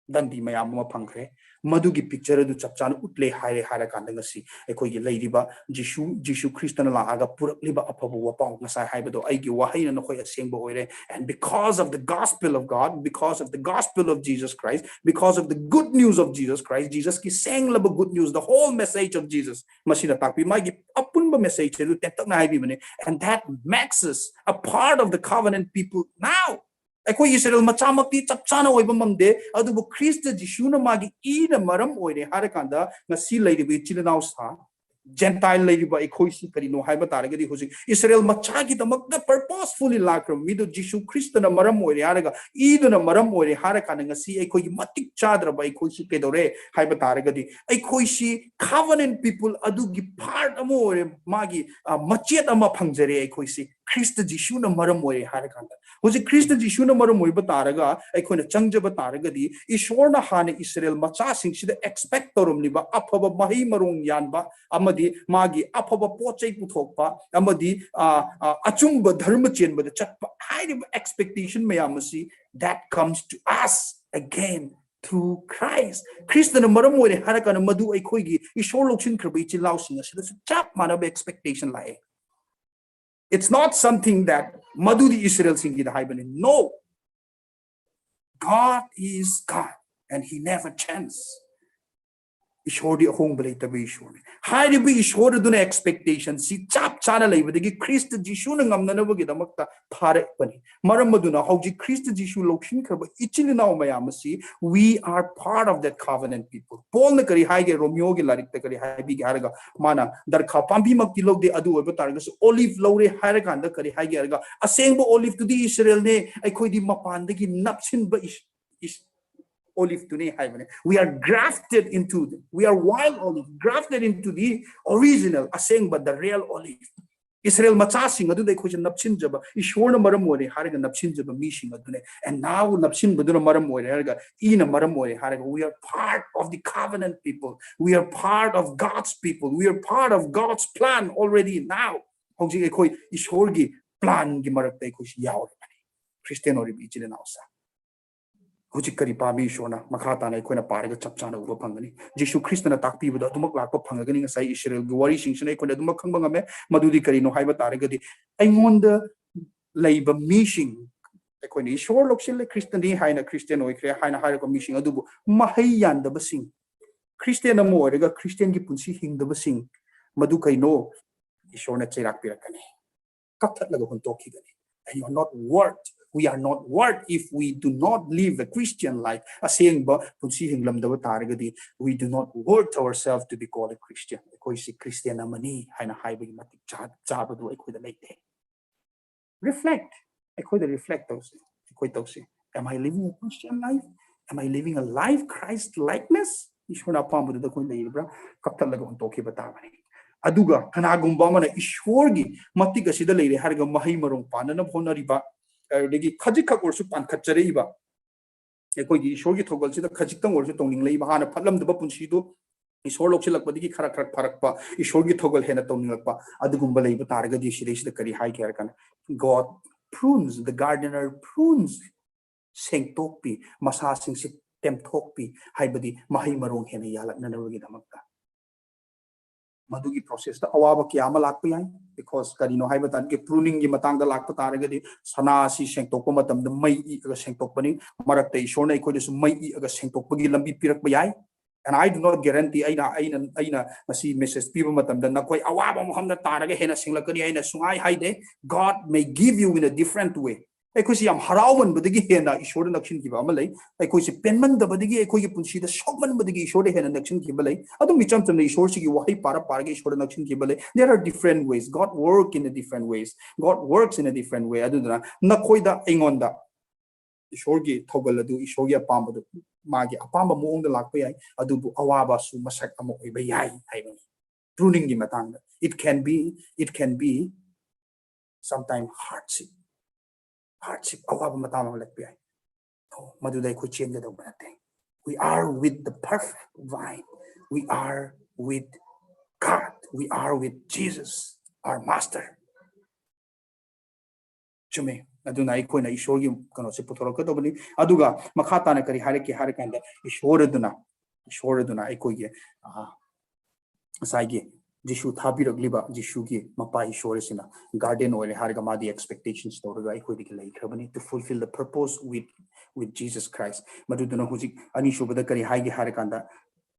ꯗꯟꯗꯤ ꯃꯌꯥꯝ ꯑꯃ ꯐꯪꯈ꯭ꯔꯦ꯫ ꯃꯗꯨꯒꯤ picture ꯑꯗꯨ ꯆꯞ ꯆꯥꯅ ꯎꯠꯂꯦ ꯍꯥꯏꯔꯦ ꯍꯥꯏꯔꯀꯥꯟꯗ, ꯉꯁꯤ ꯑꯩꯈꯣꯏꯒꯤ ꯂꯩꯔꯤꯕ ꯖꯤꯁꯨ, ꯖꯤꯁꯨ ꯈ꯭ꯔꯤꯁꯇꯅ ꯂꯥꯛꯑꯒ ꯄꯨꯔꯛꯂꯤꯕ ꯑꯐꯕ ꯋꯥꯄꯥꯎ, ꯉꯁꯥꯏ ꯍꯥꯏꯕꯗꯣ, "ꯑꯩꯒꯤ ꯋꯥꯍꯩꯅ ꯅꯈꯣꯏ ꯑꯁꯦꯡꯕ ꯑꯣꯏꯔꯦ", and because of the gospel of God, because of the gospel of Jesus Christ, because of the good news of Jesus Christ, ꯖꯤꯖꯁꯀꯤ ꯁꯦꯡꯂꯕ good news, the whole message of Jesus, ꯃꯁꯤꯅ ꯇꯥꯛꯄꯤ, ꯃꯥꯒꯤ ꯑꯄꯨꯟꯕ message ꯑꯗꯨ ꯇꯦꯟꯇꯛꯅ ꯍꯥꯏꯕꯤꯕꯅꯦ꯫ And that makes us a part of the covenant people now. ꯑꯩꯈꯣꯏ ꯏꯁꯔꯦꯜ ꯃꯆꯥꯃꯛꯇꯤ ꯆꯞ ꯆꯥꯅ ꯑꯣꯏꯕ ꯉꯝꯗꯦ, ꯑꯗꯨꯕꯨ ꯈ꯭ꯔꯤꯁꯇ ꯖꯤꯁꯨꯅ ꯃꯥꯒꯤ ꯏꯅ ꯃꯔꯝ ꯑꯣꯏꯔꯦ ꯍꯥꯏꯔꯀꯥꯟꯗ ꯉꯁꯤ ꯂꯩꯔꯤꯕ ꯏꯆꯤꯜ ꯏꯅꯥꯎ ꯁꯥ, ꯖꯦꯟꯇꯥꯏꯜ ꯂꯩꯔꯤꯕ ꯑꯩꯈꯣꯏꯁꯤ ꯀꯔꯤꯅꯣ ꯍꯥꯏꯕ ꯇꯥꯔꯒꯗꯤ, ꯍꯧꯖꯤꯛ ꯏꯁꯔꯦꯜ ꯃꯆꯥꯒꯤꯗꯃꯛꯇ ꯄꯔꯄꯣꯁꯐꯨꯜꯂꯤ ꯂꯥꯛꯈ꯭ꯔꯕ ꯃꯤꯗꯨ ꯖꯤꯁꯨ ꯈ꯭ꯔꯤꯁꯇꯅ ꯃꯔꯝ ꯑꯣꯏꯔꯦ ꯍꯥꯏꯔꯒ, ꯏꯗꯨꯅ ꯃꯔꯝ ꯑꯣꯏꯔꯦ ꯍꯥꯏꯔꯀꯥꯟꯗ ꯉꯁꯤ ꯑꯩꯈꯣꯏꯒꯤ ꯃꯇꯤꯛ ꯆꯥꯗ꯭ꯔꯕ ꯑꯩꯈꯣꯏꯁꯤ ꯀꯩꯗꯧꯔꯦ ꯍꯥꯏꯕ ꯇꯥꯔꯒꯗꯤ, ꯑꯩꯈꯣꯏꯁꯤ ꯀꯣꯚꯦꯅꯦꯟꯠ ꯄꯤꯄꯜ ꯑꯗꯨꯒꯤ ꯄꯥꯔꯠ ꯑꯃ ꯑꯣꯏꯔꯦ, ꯃꯥꯒꯤ ꯑ, ꯃꯆꯦꯠ ꯑꯃ ꯐꯪꯖꯔꯦ ꯑꯩꯈꯣꯏꯁꯤ ꯈ꯭ꯔꯤꯁꯇ ꯖꯤꯁꯨꯅ ꯃꯔꯝ ꯑꯣꯏꯔꯦ ꯍꯥꯏꯔꯀꯥꯟꯗ꯫ ꯍꯧꯖꯤꯛ ꯈ꯭ꯔꯤꯁꯇ ꯖꯤꯁꯨꯅ ꯃꯔꯝ ꯑꯣꯏꯕ ꯇꯥꯔꯒ ꯑꯩꯈꯣꯏꯅ ꯆꯪꯖꯕ ꯇꯥꯔꯒꯗꯤ, ꯏꯁꯣꯔꯅ ꯍꯥꯟꯅ ꯏꯁꯔꯦꯜ ꯃꯆꯥꯁꯤꯡꯁꯤꯗ ꯑꯦꯛꯁꯄꯦꯛ ꯇꯧꯔꯝꯂꯤꯕ ꯑꯐꯕ ꯃꯍꯩ ꯃꯔꯣꯡ ꯌꯥꯟꯕ ꯑꯃꯗꯤ ꯃꯥꯒꯤ ꯑꯐꯕ ꯄꯣꯠ ꯆꯩ ꯄꯨꯊꯣꯛꯄ ꯑꯃꯗꯤ ꯑ, ꯑ, ꯑꯆꯨꯝꯕ ꯙꯔꯃ ꯆꯦꯟꯕꯗ ꯆꯠꯄ ꯍꯥꯏꯔꯤꯕ ꯑꯦꯛꯁꯄꯦꯛꯇꯦꯁꯟ ꯃꯌꯥꯝ ꯑꯁꯤ, that comes to us again through Christ. ꯈ꯭ꯔꯤꯁꯇꯅ ꯃꯔꯝ ꯑꯣꯏꯔꯦ ꯍꯥꯏꯔꯀꯥꯟꯗ ꯃꯗꯨ ꯑꯩꯈꯣꯏꯒꯤ ꯏꯁꯣꯔ ꯂꯧꯁꯤꯟꯈ꯭ꯔꯕ ꯏꯆꯤꯜ ꯏꯅꯥꯎꯁꯤꯡ ꯑꯁꯤꯗꯁꯨ ꯆꯞ ꯃꯥꯟꯅꯕ ꯑꯦꯛꯁꯄꯦꯛꯇꯦꯁꯟ ꯂꯥꯛꯑꯦ꯫ It's not something that ꯃꯗꯨꯗꯤ ꯏꯁꯔꯦꯜꯁꯤꯡꯒꯤꯗ ꯍꯥꯏꯕꯅꯤ꯫ No, God is God and he never change. ꯏꯁꯣꯔꯗꯤ ꯑꯍꯣꯡꯕ ꯂꯩꯇꯕ ꯏꯁꯣꯔꯅꯤ꯫ ꯍꯥꯏꯔꯤꯕ ꯏꯁꯣꯔ ꯑꯗꯨꯅ ꯑꯦꯛꯁꯄꯦꯛꯇꯦꯁꯟꯁꯤ ꯆꯞ ꯆꯥꯅ ꯂꯩꯕꯗꯒꯤ ꯈ꯭ꯔꯤꯁꯇ ꯖꯤꯁꯨꯅ ꯉꯝꯅꯅꯕꯒꯤꯗꯃꯛꯇ ꯊꯥꯔꯛꯄꯅꯤ꯫ ꯃꯔꯝ ꯑꯗꯨꯅ ꯍꯧꯖꯤꯛ ꯈ꯭ꯔꯤꯁꯇ ꯖꯤꯁꯨ ꯂꯧꯁꯤꯟꯈ꯭ꯔꯕ ꯏꯆꯤꯜ ꯏꯅꯥꯎ ꯃꯌꯥꯝ ꯑꯁꯤ, we are part of that covenant people. ꯄꯣꯜꯅ ꯀꯔꯤ ꯍꯥꯏꯒꯦ? ꯔꯣꯃꯤꯌꯣꯒꯤ ꯂꯥꯏꯔꯤꯛꯇ ꯀꯔꯤ ꯍꯥꯏꯕꯤꯒꯦ ꯍꯥꯏꯔꯒ, ꯃꯥꯅ ꯗꯔꯈꯥ ꯄꯥꯝꯕꯤꯃꯛꯇꯤ ꯂꯧꯗꯦ, ꯑꯗꯨ ꯑꯣꯏꯕ ꯇꯥꯔꯒꯁꯨ ꯑꯣꯂꯤꯚ ꯂꯧꯔꯦ ꯍꯥꯏꯔꯀꯥꯟꯗ ꯀꯔꯤ ꯍꯥꯏꯒꯦ ꯍꯥꯏꯔꯒ, ꯑꯁꯦꯡꯕ ꯑꯣꯂꯤꯚꯇꯨꯗꯤ ꯏꯁꯔꯦꯜꯅꯦ, ꯑꯩꯈꯣꯏꯗꯤ ꯃꯄꯥꯟꯗꯒꯤ ꯅꯞꯁꯤꯟꯕ ꯏꯁ-, ꯏꯁ-, ꯑꯣꯂꯤꯚꯇꯨꯅꯦ ꯍꯥꯏꯕꯅꯦ꯫ We are grafted into, we are wild olive, grafted into the original, ꯑꯁꯦꯡꯕ, the real olive. ꯏꯁꯔꯦꯜ ꯃꯆꯥꯁꯤꯡ ꯑꯗꯨꯗ ꯑꯩꯈꯣꯏꯁꯦ ꯅꯞꯁꯤꯟꯖꯕ, ꯏꯁꯣꯔꯅ ꯃꯔꯝ ꯑꯣꯏꯔꯦ ꯍꯥꯏꯔꯒ ꯅꯞꯁꯤꯟꯖꯕ ꯃꯤꯁꯤꯡ ꯑꯗꯨꯅꯦ꯫ And now ꯅꯞꯁꯤꯟꯕꯗꯨꯅ ꯃꯔꯝ ꯑꯣꯏꯔꯦ ꯍꯥꯏꯔꯒ, ꯏꯅ ꯃꯔꯝ ꯑꯣꯏꯔꯦ ꯍꯥꯏꯔꯒ, we are part of the covenant people, we are part of God's people, we are part of God's plan already now. ꯍꯧꯖꯤꯛ ꯑꯩꯈꯣꯏ ꯏꯁꯣꯔꯒꯤ ꯄ꯭ꯂꯥꯟꯒꯤ ꯃꯔꯛꯇ ꯑꯩꯈꯣꯏꯁꯤ ꯌꯥꯎꯔꯕꯅꯤ, ꯈ꯭ꯔꯤꯁꯇꯤꯌꯥꯟ ꯑꯣꯏꯔꯤꯕ ꯏꯆꯤꯜ ꯏꯅꯥꯎꯁꯦ꯫ ꯍꯧꯖꯤꯛ ꯀꯔꯤ ꯄꯥꯝꯃꯤ ꯏꯁꯣꯔꯅ? ꯃꯈꯥ ꯇꯥꯅ ꯑꯩꯈꯣꯏꯅ ꯄꯥꯔꯒ ꯆꯞ ꯆꯥꯅ ꯎꯕ ꯐꯪꯒꯅꯤ꯫ ꯖꯤꯁꯨ ꯈ꯭ꯔꯤꯁꯇꯅ ꯇꯥꯛꯄꯤꯕꯗꯣ ꯑꯗꯨꯃꯛ ꯂꯥꯛꯄ ꯐꯪꯉꯒꯅꯤ꯫ ꯉꯁꯥꯏ ꯏꯁꯔꯦꯜꯒꯤ ꯋꯥꯔꯤꯁꯤꯡꯁꯤꯅ ꯑꯩꯈꯣꯏꯅ ꯑꯗꯨꯃꯛ ꯈꯪꯕ ꯉꯝꯃꯦ꯫ ꯃꯗꯨꯗꯤ ꯀꯔꯤꯅꯣ ꯍꯥꯏꯕ ꯇꯥꯔꯒꯗꯤ, ꯑꯩꯉꯣꯟꯗ ꯂꯩꯕ ꯃꯤꯁꯤꯡ, ꯑꯩꯈꯣꯏꯅ ꯏꯁꯣꯔ ꯂꯧꯁꯤꯜꯂꯦ, ꯈ꯭ꯔꯤꯁꯇꯅꯤ ꯍꯥꯏꯅ, ꯈ꯭ꯔꯤꯁꯇꯤꯌꯥꯟ ꯑꯣꯏꯈ꯭ꯔꯦ ꯍꯥꯏꯅ ꯍꯥꯏꯔꯛꯄ ꯃꯤꯁꯤꯡ ꯑꯗꯨꯕꯨ ꯃꯍꯩ ꯌꯥꯟꯗꯕꯁꯤꯡ, ꯈ꯭ꯔꯤꯁꯇꯤꯌꯥꯟ ꯑꯃ ꯑꯣꯏꯔꯒ ꯈ꯭ꯔꯤꯁꯇꯤꯌꯥꯟꯒꯤ ꯄꯨꯟꯁꯤ ꯍꯤꯡꯗꯕꯁꯤꯡ, ꯃꯗꯨ ꯀꯩꯅꯣ? ꯏꯁꯣꯔꯅ ꯆꯩꯔꯥꯛ ꯄꯤꯔꯛꯀꯅꯤ, ꯀꯛꯊꯠꯂꯒ ꯍꯨꯟꯇꯣꯛꯈꯤꯒꯅꯤ꯫ And you are not worth We are not worth if we do not live a Christian life. ꯑꯁꯦꯡꯕ ꯄꯨꯟꯁꯤ ꯍꯤꯡꯂꯝꯗꯕ ꯇꯥꯔꯒꯗꯤ, we do not worth ourselves to be called a Christian. ꯑꯩꯈꯣꯏꯁꯤ ꯈ꯭ꯔꯤꯁꯇꯤꯌꯥꯟ ꯑꯃꯅꯤ ꯍꯥꯏꯅ ꯍꯥꯏꯕꯒꯤ ꯃꯇꯤꯛ ꯆꯥ- ꯆꯥꯕꯗꯨ ꯑꯩꯈꯣꯏꯗ ꯂꯩꯇꯦ꯫ Reflect. ꯑꯩꯈꯣꯏꯗ reflect ꯇꯧꯁꯤ꯫ ꯑꯩꯈꯣꯏ ꯇꯧꯁꯤ꯫ Am I living a Christian life? Am I living a life Christ likeness? ꯏꯁꯣꯔꯅ ꯑꯄꯥꯝꯕꯗꯨꯗ ꯑꯩꯈꯣꯏ ꯂꯩꯔꯤꯕ꯭ꯔꯥ? ꯀꯛꯊꯠꯂꯒ ꯍꯨꯟꯇꯣꯛꯈꯤꯕ ꯇꯥꯕꯅꯤ꯫ ꯑꯗꯨꯒ ꯀꯅꯥꯒꯨꯝꯕ ꯑꯃꯅ ꯏꯁꯣꯔꯒꯤ ꯃꯇꯤꯛ ꯑꯁꯤꯗ ꯂꯩꯔꯦ ꯍꯥꯏꯔꯒ ꯃꯍꯩ ꯃꯔꯣꯡ ꯄꯥꯟꯅꯅꯕ ꯍꯣꯠꯅꯔꯤꯕ, ꯑꯗꯨꯗꯒꯤ ꯈꯖꯤꯛꯈꯛ ꯑꯣꯏꯔꯁꯨ ꯄꯥꯟꯈꯠꯆꯔꯛꯏꯕ, ꯑꯩꯈꯣꯏꯒꯤ ꯏꯁꯣꯔꯒꯤ ꯊꯧꯒꯜꯁꯤꯗ ꯈꯖꯤꯛꯇꯪ ꯑꯣꯏꯔꯁꯨ ꯇꯧꯅꯤꯡꯂꯛꯏꯕ, ꯍꯥꯟꯅ ꯐꯠꯂꯝꯗꯕ ꯄꯨꯟꯁꯤꯗꯨ ꯏꯁꯣꯔ ꯂꯧꯁꯤꯜꯂꯛꯄꯗꯒꯤ ꯈꯔ ꯈꯔ ꯐꯔꯛꯄ, ꯏꯁꯣꯔꯒꯤ ꯊꯧꯒꯜ ꯍꯦꯟꯅ ꯇꯧꯅꯤꯡꯂꯛꯄ, ꯑꯗꯨꯒꯨꯝꯕ ꯂꯩꯕ ꯇꯥꯔꯒꯗꯤ, ꯁꯤꯗꯩꯁꯤꯗ ꯀꯔꯤ ꯍꯥꯏꯒꯦ ꯍꯥꯏꯔ ꯀꯥꯟꯗ, God prunes, the gardener prunes, ꯁꯦꯡꯇꯣꯛꯄꯤ, ꯃꯁꯥꯁꯤꯡꯁꯤ ꯇꯦꯝꯊꯣꯛꯄꯤ, ꯍꯥꯏꯕꯗꯤ ꯃꯍꯩ ꯃꯔꯣꯡ ꯍꯦꯟꯅ ꯌꯥꯜꯂꯛꯅꯅꯕꯒꯤꯗꯃꯛꯇ꯫ ꯃꯗꯨꯒꯤ process ꯇ ꯑꯋꯥꯕ ꯀꯌꯥ ꯑꯃ ꯂꯥꯛꯄ ꯌꯥꯏ꯫ Because ꯀꯔꯤꯅꯣ ꯍꯥꯏꯕ ꯇꯥꯔꯒꯗꯤ, pruning ꯒꯤ ꯃꯇꯥꯡꯗ ꯂꯥꯛꯄ ꯇꯥꯔꯒꯗꯤ, ꯁꯅꯥ ꯑꯁꯤ ꯁꯦꯡꯇꯣꯛꯄ ꯃꯇꯝꯗ ꯃꯩ ꯏꯛꯑꯒ ꯁꯦꯡꯇꯣꯛꯄꯅꯤ꯫ ꯃꯔꯛꯇ ꯏꯁꯣꯔꯅ ꯑꯩꯈꯣꯏꯗꯁꯨ ꯃꯩ ꯏꯛꯑꯒ ꯁꯦꯡꯇꯣꯛꯄꯒꯤ ꯂꯝꯕꯤ ꯄꯤꯔꯛꯄ ꯌꯥꯏ꯫ And I do not guarantee, ꯑꯩꯅ ꯑꯩꯅ ꯑꯩꯅ ꯉꯁꯤ message ꯄꯤꯕ ꯃꯇꯝꯗ ꯅꯈꯣꯏ ꯑꯋꯥꯕ ꯃꯐꯝꯗ ꯇꯥꯔꯒ ꯍꯦꯟꯅ ꯁꯦꯡꯂꯛꯀꯅꯤ ꯍꯥꯏꯅ ꯁꯨꯡꯍꯥꯏ ꯍꯥꯏꯗꯦ꯫ God may give you in a different way. ꯑꯩꯈꯣꯏꯁꯤ ꯌꯥꯝ ꯍꯔꯥꯎꯃꯟꯕꯗꯒꯤ ꯍꯦꯟꯅ ꯏꯁꯣꯔꯗ ꯅꯛꯁꯤꯟꯈꯤꯕ ꯑꯃ ꯂꯩ꯫ ꯑꯩꯈꯣꯏꯁꯤ ꯄꯦꯟꯃꯟꯗꯕꯗꯒꯤ, ꯑꯩꯈꯣꯏꯒꯤ ꯄꯨꯟꯁꯤꯗ ꯁꯣꯛꯃꯟꯕꯗꯒꯤ ꯏꯁꯣꯔꯗ ꯍꯦꯟꯅ ꯅꯛꯁꯤꯟꯈꯤꯕ ꯂꯩ꯫ ꯑꯗꯨꯝ ꯏꯆꯝ ꯆꯝꯅ ꯏꯁꯣꯔꯁꯤꯒꯤ ꯋꯥꯍꯩ ꯄꯥꯔ ꯄꯥꯔꯒ ꯏꯁꯣꯔꯗ ꯅꯛꯁꯤꯟꯈꯤꯕ ꯂꯩ꯫ There are different ways. God work in a different ways. God works in a different way. ꯑꯗꯨꯗꯨꯅ ꯅꯈꯣꯏꯗ, ꯑꯩꯉꯣꯟꯗ ꯏꯁꯣꯔꯒꯤ ꯊꯧꯒꯜ ꯑꯗꯨ, ꯏꯁꯣꯔꯒꯤ ꯑꯄꯥꯝꯕꯗꯨ ꯃꯥꯒꯤ ꯑꯄꯥꯝꯕ ꯃꯑꯣꯡꯗ ꯂꯥꯛꯄ ꯌꯥꯏ, ꯑꯗꯨꯕꯨ ꯑꯋꯥꯕꯁꯨ ꯃꯁꯛ ꯑꯃ ꯑꯣꯏꯕ ꯌꯥꯏ ꯍꯥꯏꯕꯅꯤ꯫ Pruning ꯒꯤ ꯃꯇꯥꯡꯗ, it can be, it can be sometime hardship. Hardship, ꯑꯋꯥꯕ ꯃꯇꯥꯡ ꯑꯃ ꯂꯥꯛꯄ ꯌꯥꯏ꯫ ꯑꯣ, ꯃꯗꯨꯗ ꯑꯩꯈꯣꯏ ꯆꯦꯟꯒꯗꯧꯕ ꯅꯠꯇꯦ꯫ We are with the perfect vine. We are with God. We are with Jesus, our master. ꯆꯨꯝꯃꯤ꯫ ꯑꯗꯨꯅ ꯑꯩꯈꯣꯏꯅ ꯏꯁꯣꯔꯒꯤ ꯀꯩꯅꯣꯁꯦ ꯄꯨꯊꯣꯔꯛꯀꯗꯧꯕꯅꯤ꯫ ꯑꯗꯨꯒ ꯃꯈꯥ ꯇꯥꯅ ꯀꯔꯤ ꯍꯥꯏꯔꯛꯀꯦ ꯍꯥꯏꯔ ꯀꯥꯟꯗ, ꯏꯁꯣꯔ ꯑꯗꯨꯅ, ꯏꯁꯣꯔ ꯑꯗꯨꯅ ꯑꯩꯈꯣꯏꯒꯤ, ꯑ, ꯉꯁꯥꯏꯒꯤ ꯖꯤꯁꯨ ꯊꯥꯕꯤꯔꯛꯂꯤꯕ ꯖꯤꯁꯨꯒꯤ ꯃꯄꯥ ꯏꯁꯣꯔ ꯑꯁꯤꯅ garden ꯑꯣꯏꯔꯦ ꯍꯥꯏꯔꯒ ꯃꯥꯗꯤ expectations ꯇꯧꯔꯒ ꯑꯩꯈꯣꯏꯗꯒꯤ ꯂꯩꯈ꯭ꯔꯕꯅꯤ, to fulfill the purpose with, with Jesus Christ. ꯃꯗꯨꯗꯨꯅ ꯍꯧꯖꯤꯛ ꯑꯅꯤꯁꯨꯕꯗ ꯀꯔꯤ ꯍꯥꯏꯒꯦ ꯍꯥꯏꯔ ꯀꯥꯟꯗ,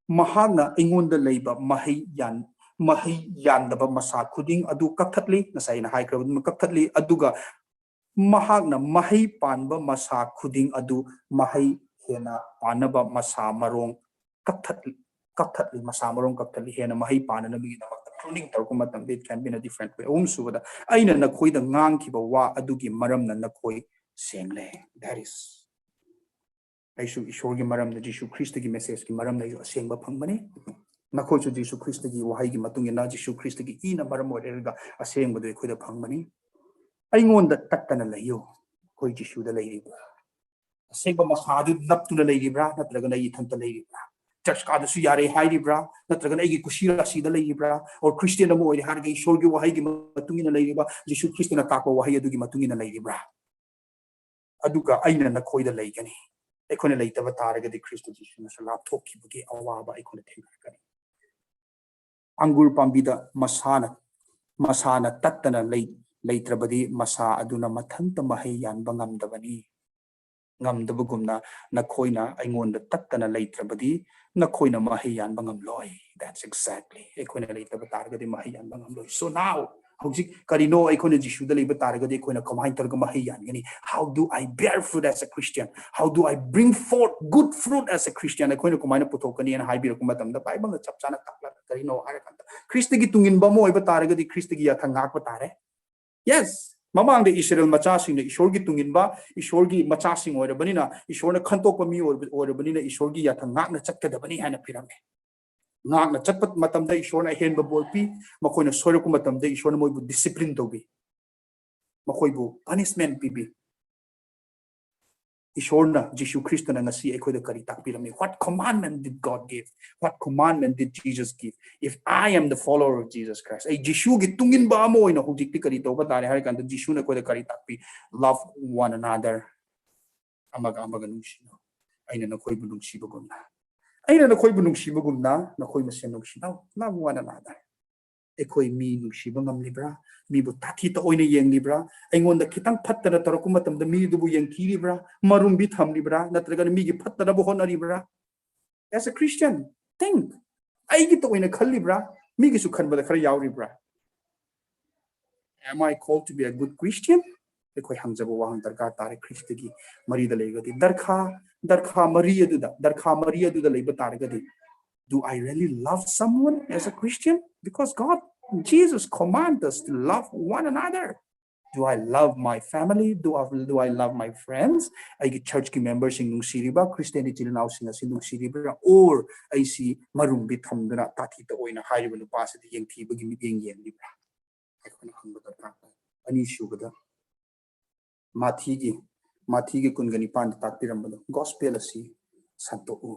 ꯃꯍꯥꯛꯅ ꯑꯩꯉꯣꯟꯗ ꯂꯩꯕ ꯃꯍꯩ ꯌꯥꯟ-, ꯃꯍꯩ ꯌꯥꯟꯗꯕ ꯃꯁꯥ ꯈꯨꯗꯤꯡ ꯑꯗꯨ ꯀꯛꯊꯠꯂꯤ, ꯉꯁꯥꯏ ꯑꯩꯅ ꯍꯥꯏꯈ꯭ꯔꯕꯗꯨꯃ ꯀꯛꯊꯠꯂꯤ, ꯑꯗꯨꯒ ꯃꯍꯥꯛꯅ ꯃꯍꯩ ꯄꯥꯟꯕ ꯃꯁꯥ ꯈꯨꯗꯤꯡ ꯑꯗꯨ ꯃꯍꯩ ꯍꯦꯟꯅ ꯄꯥꯟꯅꯕ ꯃꯁꯥ ꯃꯔꯣꯡ ꯀꯛꯊꯠ-, ꯀꯛꯊꯠꯂꯤ, ꯃꯁꯥ ꯃꯔꯣꯡ ꯀꯛꯊꯠꯂꯤ, ꯍꯦꯟꯅ ꯃꯍꯩ ꯄꯥꯟꯅꯅꯕꯒꯤꯗꯃꯛꯇ꯫ Pruning ꯇꯧꯔꯛꯄ ꯃꯇꯝꯗ it can be in a different way. ꯑꯍꯨꯝꯁꯨꯕꯗ, ꯑꯩꯅ ꯅꯈꯣꯏꯗ ꯉꯥꯡꯈꯤꯕ ꯋꯥ ꯑꯗꯨꯒꯤ ꯃꯔꯝꯅ ꯅꯈꯣꯏ ꯁꯦꯡꯂꯦ꯫ That is, ꯑꯩꯁꯨ ꯏꯁꯣꯔꯒꯤ ꯃꯔꯝꯗ, ꯖꯤꯁꯨ ꯈ꯭ꯔꯤꯁꯇꯒꯤ message ꯀꯤ ꯃꯔꯝꯗ ꯑꯩꯁꯨ ꯑꯁꯦꯡꯕ ꯐꯪꯕꯅꯤ꯫ ꯅꯈꯣꯏꯁꯨ ꯖꯤꯁꯨ ꯈ꯭ꯔꯤꯁꯇꯒꯤ ꯋꯥꯍꯩꯒꯤ ꯃꯇꯨꯡ ꯏꯟꯅ, ꯖꯤꯁꯨ ꯈ꯭ꯔꯤꯁꯇꯒꯤ ꯏꯅ ꯃꯔꯝ ꯑꯣꯏꯔꯒ ꯑꯁꯦꯡꯕꯗꯨ ꯑꯩꯈꯣꯏꯗ ꯐꯪꯕꯅꯤ꯫ ꯑꯩꯉꯣꯟꯗ ꯇꯠꯇꯅ ꯂꯩꯌꯨ꯫ ꯑꯩꯈꯣꯏ ꯖꯤꯁꯨꯗ ꯂꯩꯔꯤꯕ꯭ꯔꯥ? ꯑꯁꯦꯡꯕ ꯃꯁꯥꯗꯨ ꯅꯞꯇꯨꯅ ꯂꯩꯔꯤꯕ꯭ꯔꯥ? ꯅꯠꯇ꯭ꯔꯒꯅ ꯑꯩ ꯏꯊꯟꯇ ꯂꯩꯔꯤꯕ꯭ꯔꯥ? Church ꯀꯥꯗꯁꯨ ꯌꯥꯔꯦ ꯍꯥꯏꯔꯤꯕ꯭ꯔꯥ? ꯅꯠꯇ꯭ꯔꯒꯅ ꯑꯩꯒꯤ ꯀꯨꯁꯤ ꯔꯥꯁꯤꯗ ꯂꯩꯔꯤꯕ꯭ꯔꯥ? Or Christian ꯑꯃ ꯑꯣꯏꯔꯦ ꯍꯥꯏꯔꯒ ꯏꯁꯣꯔꯒꯤ ꯋꯥꯍꯩꯒꯤ ꯃꯇꯨꯡ ꯏꯟꯅ ꯂꯩꯔꯤꯕ, ꯖꯤꯁꯨ ꯈ꯭ꯔꯤꯁꯇꯅ ꯇꯥꯛꯄ ꯋꯥꯍꯩ ꯑꯗꯨꯒꯤ ꯃꯇꯨꯡ ꯏꯟꯅ ꯂꯩꯔꯤꯕ꯭ꯔꯥ? ꯑꯗꯨꯒ ꯑꯩꯅ ꯅꯈꯣꯏꯗ ꯂꯩꯒꯅꯤ꯫ ꯑꯩꯈꯣꯏꯅ ꯂꯩꯇꯕ ꯇꯥꯔꯒꯗꯤ ꯈ꯭ꯔꯤꯁꯇ ꯖꯤꯁꯨꯅꯁꯨ ꯂꯥꯞꯊꯣꯛꯈꯤꯕꯒꯤ ꯑꯋꯥꯕ ꯑꯩꯈꯣꯏꯅ ꯊꯦꯡꯅꯔꯛꯀꯅꯤ꯫ ꯑꯪꯒꯨꯔ ꯄꯥꯝꯕꯤꯗ ꯃꯁꯥꯅ, ꯃꯁꯥꯅ ꯇꯠꯇꯅ ꯂꯩ-, ꯂꯩꯇ꯭ꯔꯕꯗꯤ ꯃꯁꯥ ꯑꯗꯨꯅ ꯃꯊꯟꯇ ꯃꯍꯩ ꯌꯥꯟꯕ ꯉꯝꯗꯕꯅꯤ꯫ ꯉꯝꯗꯕꯒꯨꯝꯅ ꯅꯈꯣꯏꯅ ꯑꯩꯉꯣꯟꯗ ꯇꯠꯇꯅ ꯂꯩꯇ꯭ꯔꯕꯗꯤ ꯅꯈꯣꯏꯅ ꯃꯍꯩ ꯌꯥꯟꯕ ꯉꯝꯂꯣꯏ꯫ That's exactly. ꯑꯩꯈꯣꯏꯅ ꯂꯩꯇꯕ ꯇꯥꯔꯒꯗꯤ ꯃꯍꯩ ꯌꯥꯟꯕ ꯉꯝꯂꯣꯏ꯫ So now, ꯍꯧꯖꯤꯛ ꯀꯔꯤꯅꯣ, ꯑꯩꯈꯣꯏꯅ ꯖꯤꯁꯨꯗ ꯂꯩꯕ ꯇꯥꯔꯒꯗꯤ ꯑꯩꯈꯣꯏꯅ ꯀꯃꯥꯏꯅ ꯇꯧꯔꯒ ꯃꯍꯩ ꯌꯥꯟꯒꯅꯤ? How do I bear fruit as a Christian? How do I bring forth good fruit as a Christian? ꯑꯩꯈꯣꯏꯅ ꯀꯃꯥꯏꯅ ꯄꯨꯊꯣꯛꯀꯅꯤ ꯍꯥꯏꯅ ꯍꯥꯏꯕꯤꯔꯛꯄ ꯃꯇꯝꯗ ꯕꯥꯏꯕꯜꯅ ꯆꯞ ꯆꯥꯅ ꯇꯥꯛꯂꯒ, ꯀꯔꯤꯅꯣ ꯍꯥꯏꯔꯀꯥꯟꯗ, ꯈ꯭ꯔꯤꯁꯇꯒꯤ ꯇꯨꯡꯏꯟꯕ ꯑꯃ ꯑꯣꯏꯕ ꯇꯥꯔꯒꯗꯤ ꯈ꯭ꯔꯤꯁꯇꯒꯤ ꯌꯥꯊꯪ ꯉꯥꯛꯄ ꯇꯥꯔꯦ꯫ Yes, ꯃꯃꯥꯡꯗ ꯏꯁꯔꯦꯜ ꯃꯆꯥꯁꯤꯡꯅ ꯏꯁꯣꯔꯒꯤ ꯇꯨꯡꯏꯟꯕ, ꯏꯁꯣꯔꯒꯤ ꯃꯆꯥꯁꯤꯡ ꯑꯣꯏꯔꯕꯅꯤꯅ, ꯏꯁꯣꯔꯅ ꯈꯟꯇꯣꯛꯄ ꯃꯤ ꯑꯣꯏꯔꯕ-, ꯑꯣꯏꯔꯕꯅꯤꯅ ꯏꯁꯣꯔꯒꯤ ꯌꯥꯊꯪ ꯉꯥꯛꯅ ꯆꯠꯀꯗꯕꯅꯤ ꯍꯥꯏꯅ ꯄꯤꯔꯝꯃꯦ꯫ ꯉꯥꯛꯅ ꯆꯠꯄ ꯃꯇꯝꯗ ꯏꯁꯣꯔꯅ ꯑꯍꯦꯟꯕ ꯕꯣꯔ ꯄꯤ, ꯃꯈꯣꯏꯅ ꯁꯣꯏꯔꯛꯄ ꯃꯇꯝꯗ ꯏꯁꯣꯔꯅ ꯃꯣꯏꯕꯨ discipline ꯇꯧꯕꯤ, ꯃꯈꯣꯏꯕꯨ punishment ꯄꯤꯕꯤ꯫ ꯏꯁꯣꯔꯅ, ꯖꯤꯁꯨ ꯈ꯭ꯔꯤꯁꯇꯅ ꯉꯁꯤ ꯑꯩꯈꯣꯏꯗ ꯀꯔꯤ ꯇꯥꯛꯄꯤꯔꯝꯃꯤ? What commandment did God give? What commandment did Jesus give? If I am the follower of Jesus Christ, ꯑꯩ ꯖꯤꯁꯨꯒꯤ ꯇꯨꯡꯏꯟꯕ ꯑꯃ ꯑꯣꯏꯅ ꯍꯧꯖꯤꯛꯇꯤ ꯀꯔꯤ ꯇꯧꯕ ꯇꯥꯔꯦ ꯍꯥꯏꯔ ꯀꯥꯟꯗ, ꯖꯤꯁꯨꯅ ꯑꯩꯈꯣꯏꯗ ꯀꯔꯤ ꯇꯥꯛꯄꯤ? Love one another. ꯑꯃꯒ ꯑꯃꯒ ꯅꯨꯡꯁꯤꯅꯧ, ꯑꯩꯅ ꯅꯈꯣꯏꯕꯨ ꯅꯨꯡꯁꯤꯕꯒꯨꯝꯅ꯫ ꯑꯩꯅ ꯅꯈꯣꯏꯕꯨ ꯅꯨꯡꯁꯤꯕꯒꯨꯝꯅ ꯅꯈꯣꯏ ꯃꯁꯦꯟ ꯅꯨꯡꯁꯤꯅꯧ꯫ Love one another. ꯑꯩꯈꯣꯏ ꯃꯤ ꯅꯨꯡꯁꯤꯕ ꯉꯝꯂꯤꯕ꯭ꯔꯥ? ꯃꯤꯕꯨ ꯇꯥꯊꯤ ꯇꯑꯣꯏꯅ ꯌꯦꯡꯂꯤꯕ꯭ꯔꯥ? ꯑꯩꯉꯣꯟꯗ ꯈꯤꯇꯪ ꯐꯠꯇꯅ ꯇꯧꯔꯛꯄ ꯃꯇꯝꯗ ꯃꯤꯗꯨꯕꯨ ꯌꯦꯡꯊꯤꯔꯤꯕ꯭ꯔꯥ? ꯃꯔꯨꯝꯕꯤ ꯊꯝꯂꯤꯕ꯭ꯔꯥ? ꯅꯠꯇ꯭ꯔꯒꯅ ꯃꯤꯒꯤ ꯐꯠꯇꯅꯕ ꯍꯣꯠꯅꯔꯤꯕ꯭ꯔꯥ? As a Christian, think. ꯑꯩꯒꯤ ꯇꯑꯣꯏꯅ ꯈꯜꯂꯤꯕ꯭ꯔꯥ? ꯃꯤꯒꯤꯁꯨ ꯈꯟꯕꯗ ꯈꯔ ꯌꯥꯎꯔꯤꯕ꯭ꯔꯥ? Am I called to be a good Christian? ꯑꯩꯈꯣꯏ ꯍꯪꯖꯕ ꯋꯥꯍꯪ ꯗꯔꯀꯥꯔ ꯇꯥꯔꯦ꯫ ꯈ꯭ꯔꯤꯁꯇꯒꯤ ꯃꯔꯤꯗ ꯂꯩꯔꯒꯗꯤ, ꯗꯔꯈꯥ ꯗꯔꯈꯥ ꯃꯔꯤ ꯑꯗꯨꯗ, ꯗꯔꯈꯥ ꯃꯔꯤ ꯑꯗꯨꯗ ꯂꯩꯕ ꯇꯥꯔꯒꯗꯤ, do I really love someone as a Christian? Because God, Jesus command us to love one another. Do I love my family? Do I, do I love my friends? ꯑꯩꯒꯤ ꯆꯔꯆꯀꯤ ꯃꯦꯝꯕꯔꯁꯤꯡ ꯅꯨꯡꯁꯤꯔꯤꯕ꯭ꯔꯥ? ꯈ꯭ꯔꯤꯁꯇꯤꯌꯟ ꯏꯆꯤꯜ ꯏꯅꯥꯎꯁꯤꯡ ꯑꯁꯤ ꯅꯨꯡꯁꯤꯔꯤꯕ꯭ꯔꯥ? Or ꯑꯩꯁꯤ ꯃꯔꯨꯝꯕꯤ ꯊꯝꯗꯨꯅ ꯇꯥꯊꯤ ꯇꯑꯣꯏꯅ ꯍꯥꯏꯔꯤꯕ ꯅꯨꯄꯥꯁꯤꯗ ꯌꯦꯡꯊꯤꯕꯒꯤ ꯃꯤꯠꯌꯦꯡ ꯌꯦꯡꯂꯤꯕ꯭ꯔꯥ? ꯑꯩꯈꯣꯏꯅ ꯍꯪꯕ ꯗꯔꯀꯥꯔ ꯇꯥꯏ꯫ ꯑꯅꯤꯁꯨꯕꯗ, ꯃꯥꯊꯤꯒꯤ ꯃꯥꯊꯤꯒꯤ ꯀꯨꯟꯒ ꯅꯤꯄꯥꯟꯗ ꯇꯥꯛꯄꯤꯔꯝꯕꯗꯣ, ꯒꯣꯁꯄꯦꯜ ꯑꯁꯤ ꯁꯟꯇꯣꯛꯎ,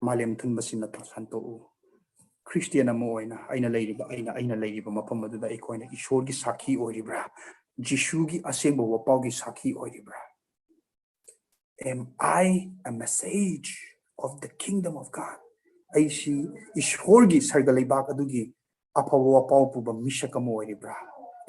ꯃꯥꯂꯦꯝ ꯊꯨꯟꯕꯁꯤ ꯅꯠꯇ꯭ꯔꯣ? ꯁꯟꯇꯣꯛꯎ꯫ ꯈ꯭ꯔꯤꯁꯇꯤꯌꯟ ꯑꯃ ꯑꯣꯏꯅ ꯑꯩꯅ ꯂꯩꯔꯤꯕ, ꯑꯩꯅ ꯑꯩꯅ ꯂꯩꯔꯤꯕ ꯃꯐꯝ ꯑꯗꯨꯗ ꯑꯩꯈꯣꯏꯅ ꯏꯁꯣꯔꯒꯤ ꯁꯥꯈꯤ ꯑꯣꯏꯔꯤꯕ꯭ꯔꯥ? ꯖꯤꯁꯨꯒꯤ ꯑꯁꯦꯡꯕ ꯋꯥꯄꯥꯎꯒꯤ ꯁꯥꯈꯤ ꯑꯣꯏꯔꯤꯕ꯭ꯔꯥ? Am I a message of the kingdom of God? ꯑꯩꯁꯤ ꯏꯁꯣꯔꯒꯤ ꯁꯔꯒ ꯂꯩꯕꯥꯛ ꯑꯗꯨꯒꯤ ꯑꯐꯕ ꯋꯥꯄꯥꯎ ꯄꯨꯕ ꯃꯤꯁꯛ ꯑꯃ ꯑꯣꯏꯔꯤꯕ꯭ꯔꯥ?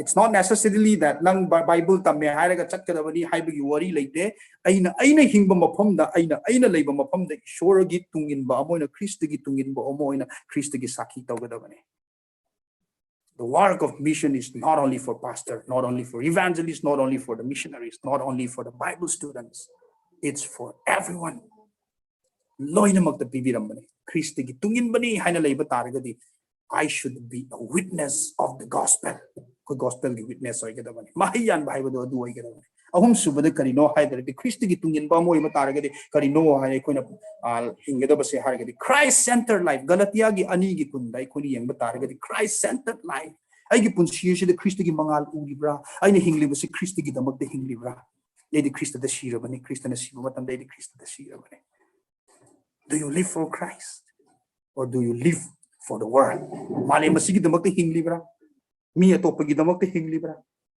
It's not necessarily that ꯅꯪ ꯕꯥꯏꯕꯜ ꯇꯝꯃꯦ ꯍꯥꯏꯔꯒ ꯆꯠꯀꯗꯕꯅꯤ ꯍꯥꯏꯕꯒꯤ ꯋꯥꯔꯤ ꯂꯩꯇꯦ꯫ ꯑꯩꯅ ꯑꯩꯅ ꯍꯤꯡꯕ ꯃꯐꯝꯗ, ꯑꯩꯅ ꯑꯩꯅ ꯂꯩꯕ ꯃꯐꯝꯗ ꯏꯁꯣꯔꯒꯤ ꯇꯨꯡꯏꯟꯕ ꯑꯃ ꯑꯣꯏꯅ, ꯈ꯭ꯔꯤꯁꯇꯒꯤ ꯇꯨꯡꯏꯟꯕ ꯑꯃ ꯑꯣꯏꯅ ꯈ꯭ꯔꯤꯁꯇꯒꯤ ꯁꯥꯈꯤ ꯇꯧꯒꯗꯕꯅꯤ꯫ The work of mission is not only for pastor, not only for evangelists, not only for the missionaries, not only for the Bible students. It's for everyone. ꯂꯣꯏꯅꯃꯛꯇ ꯄꯤꯕꯤꯔꯝꯕꯅꯤ꯫ ꯈ꯭ꯔꯤꯁꯇꯒꯤ ꯇꯨꯡꯏꯟꯕꯅꯤ ꯍꯥꯏꯅ ꯂꯩꯕ ꯇꯥꯔꯒꯗꯤ, I should be a witness of the gospel. ꯑꯩꯈꯣꯏ ꯒꯣꯁꯄꯦꯜꯒꯤ ꯋꯤꯠꯅꯦꯁ ꯑꯣꯏꯒꯗꯕꯅꯤ꯫ ꯃꯍꯩ ꯌꯥꯟꯕ ꯍꯥꯏꯕꯗꯣ ꯑꯗꯨ ꯑꯣꯏꯒꯗꯕꯅꯤ꯫ ꯑꯍꯨꯝꯁꯨꯕꯗ ꯀꯔꯤꯅꯣ ꯍꯥꯏꯗ꯭ꯔꯗꯤ, ꯈ꯭ꯔꯤꯁꯇꯒꯤ ꯇꯨꯡꯏꯟꯕ ꯑꯃ ꯑꯣꯏꯕ ꯇꯥꯔꯒꯗꯤ ꯀꯔꯤꯅꯣ ꯍꯥꯏꯅ ꯑꯩꯈꯣꯏꯅ ꯍꯤꯡꯒꯗꯕꯁꯦ ꯍꯥꯏꯔꯒꯗꯤ, Christ centered life. ꯒꯂꯇꯤꯌꯥꯒꯤ ꯑꯅꯤꯒꯤ ꯀꯨꯟꯗ ꯑꯩꯈꯣꯏꯅ ꯌꯦꯡꯕ ꯇꯥꯔꯒꯗꯤ, Christ centered life. ꯑꯩꯒꯤ ꯄꯨꯟꯁꯤ ꯑꯁꯤꯗ ꯈ꯭ꯔꯤꯁꯇꯒꯤ ꯃꯉꯥꯜ ꯎꯔꯤꯕ꯭ꯔꯥ? ꯑꯩꯅ ꯍꯤꯡꯂꯤꯕꯁꯤ ꯈ꯭ꯔꯤꯁꯇꯒꯤꯗꯃꯛꯇ ꯍꯤꯡꯂꯤꯕ꯭ꯔꯥ? ꯑꯩꯗꯤ ꯈ꯭ꯔꯤꯁꯇꯗ ꯁꯤꯔꯕꯅꯤ, ꯈ꯭ꯔꯤꯁꯇꯅ ꯁꯤꯕ ꯃꯇꯝꯗ ꯑꯩꯗꯤ ꯈ꯭ꯔꯤꯁꯇꯗ ꯁꯤꯔꯕꯅꯤ꯫ Do you live for Christ or do you live for the world? ꯃꯥꯂꯦꯝ ꯑꯁꯤꯒꯤꯗꯃꯛꯇ ꯍꯤꯡꯂꯤꯕ꯭ꯔꯥ? ꯃꯤ ꯑꯇꯣꯞꯄꯒꯤꯗꯃꯛꯇ ꯍꯤꯡꯂꯤꯕ꯭ꯔꯥ?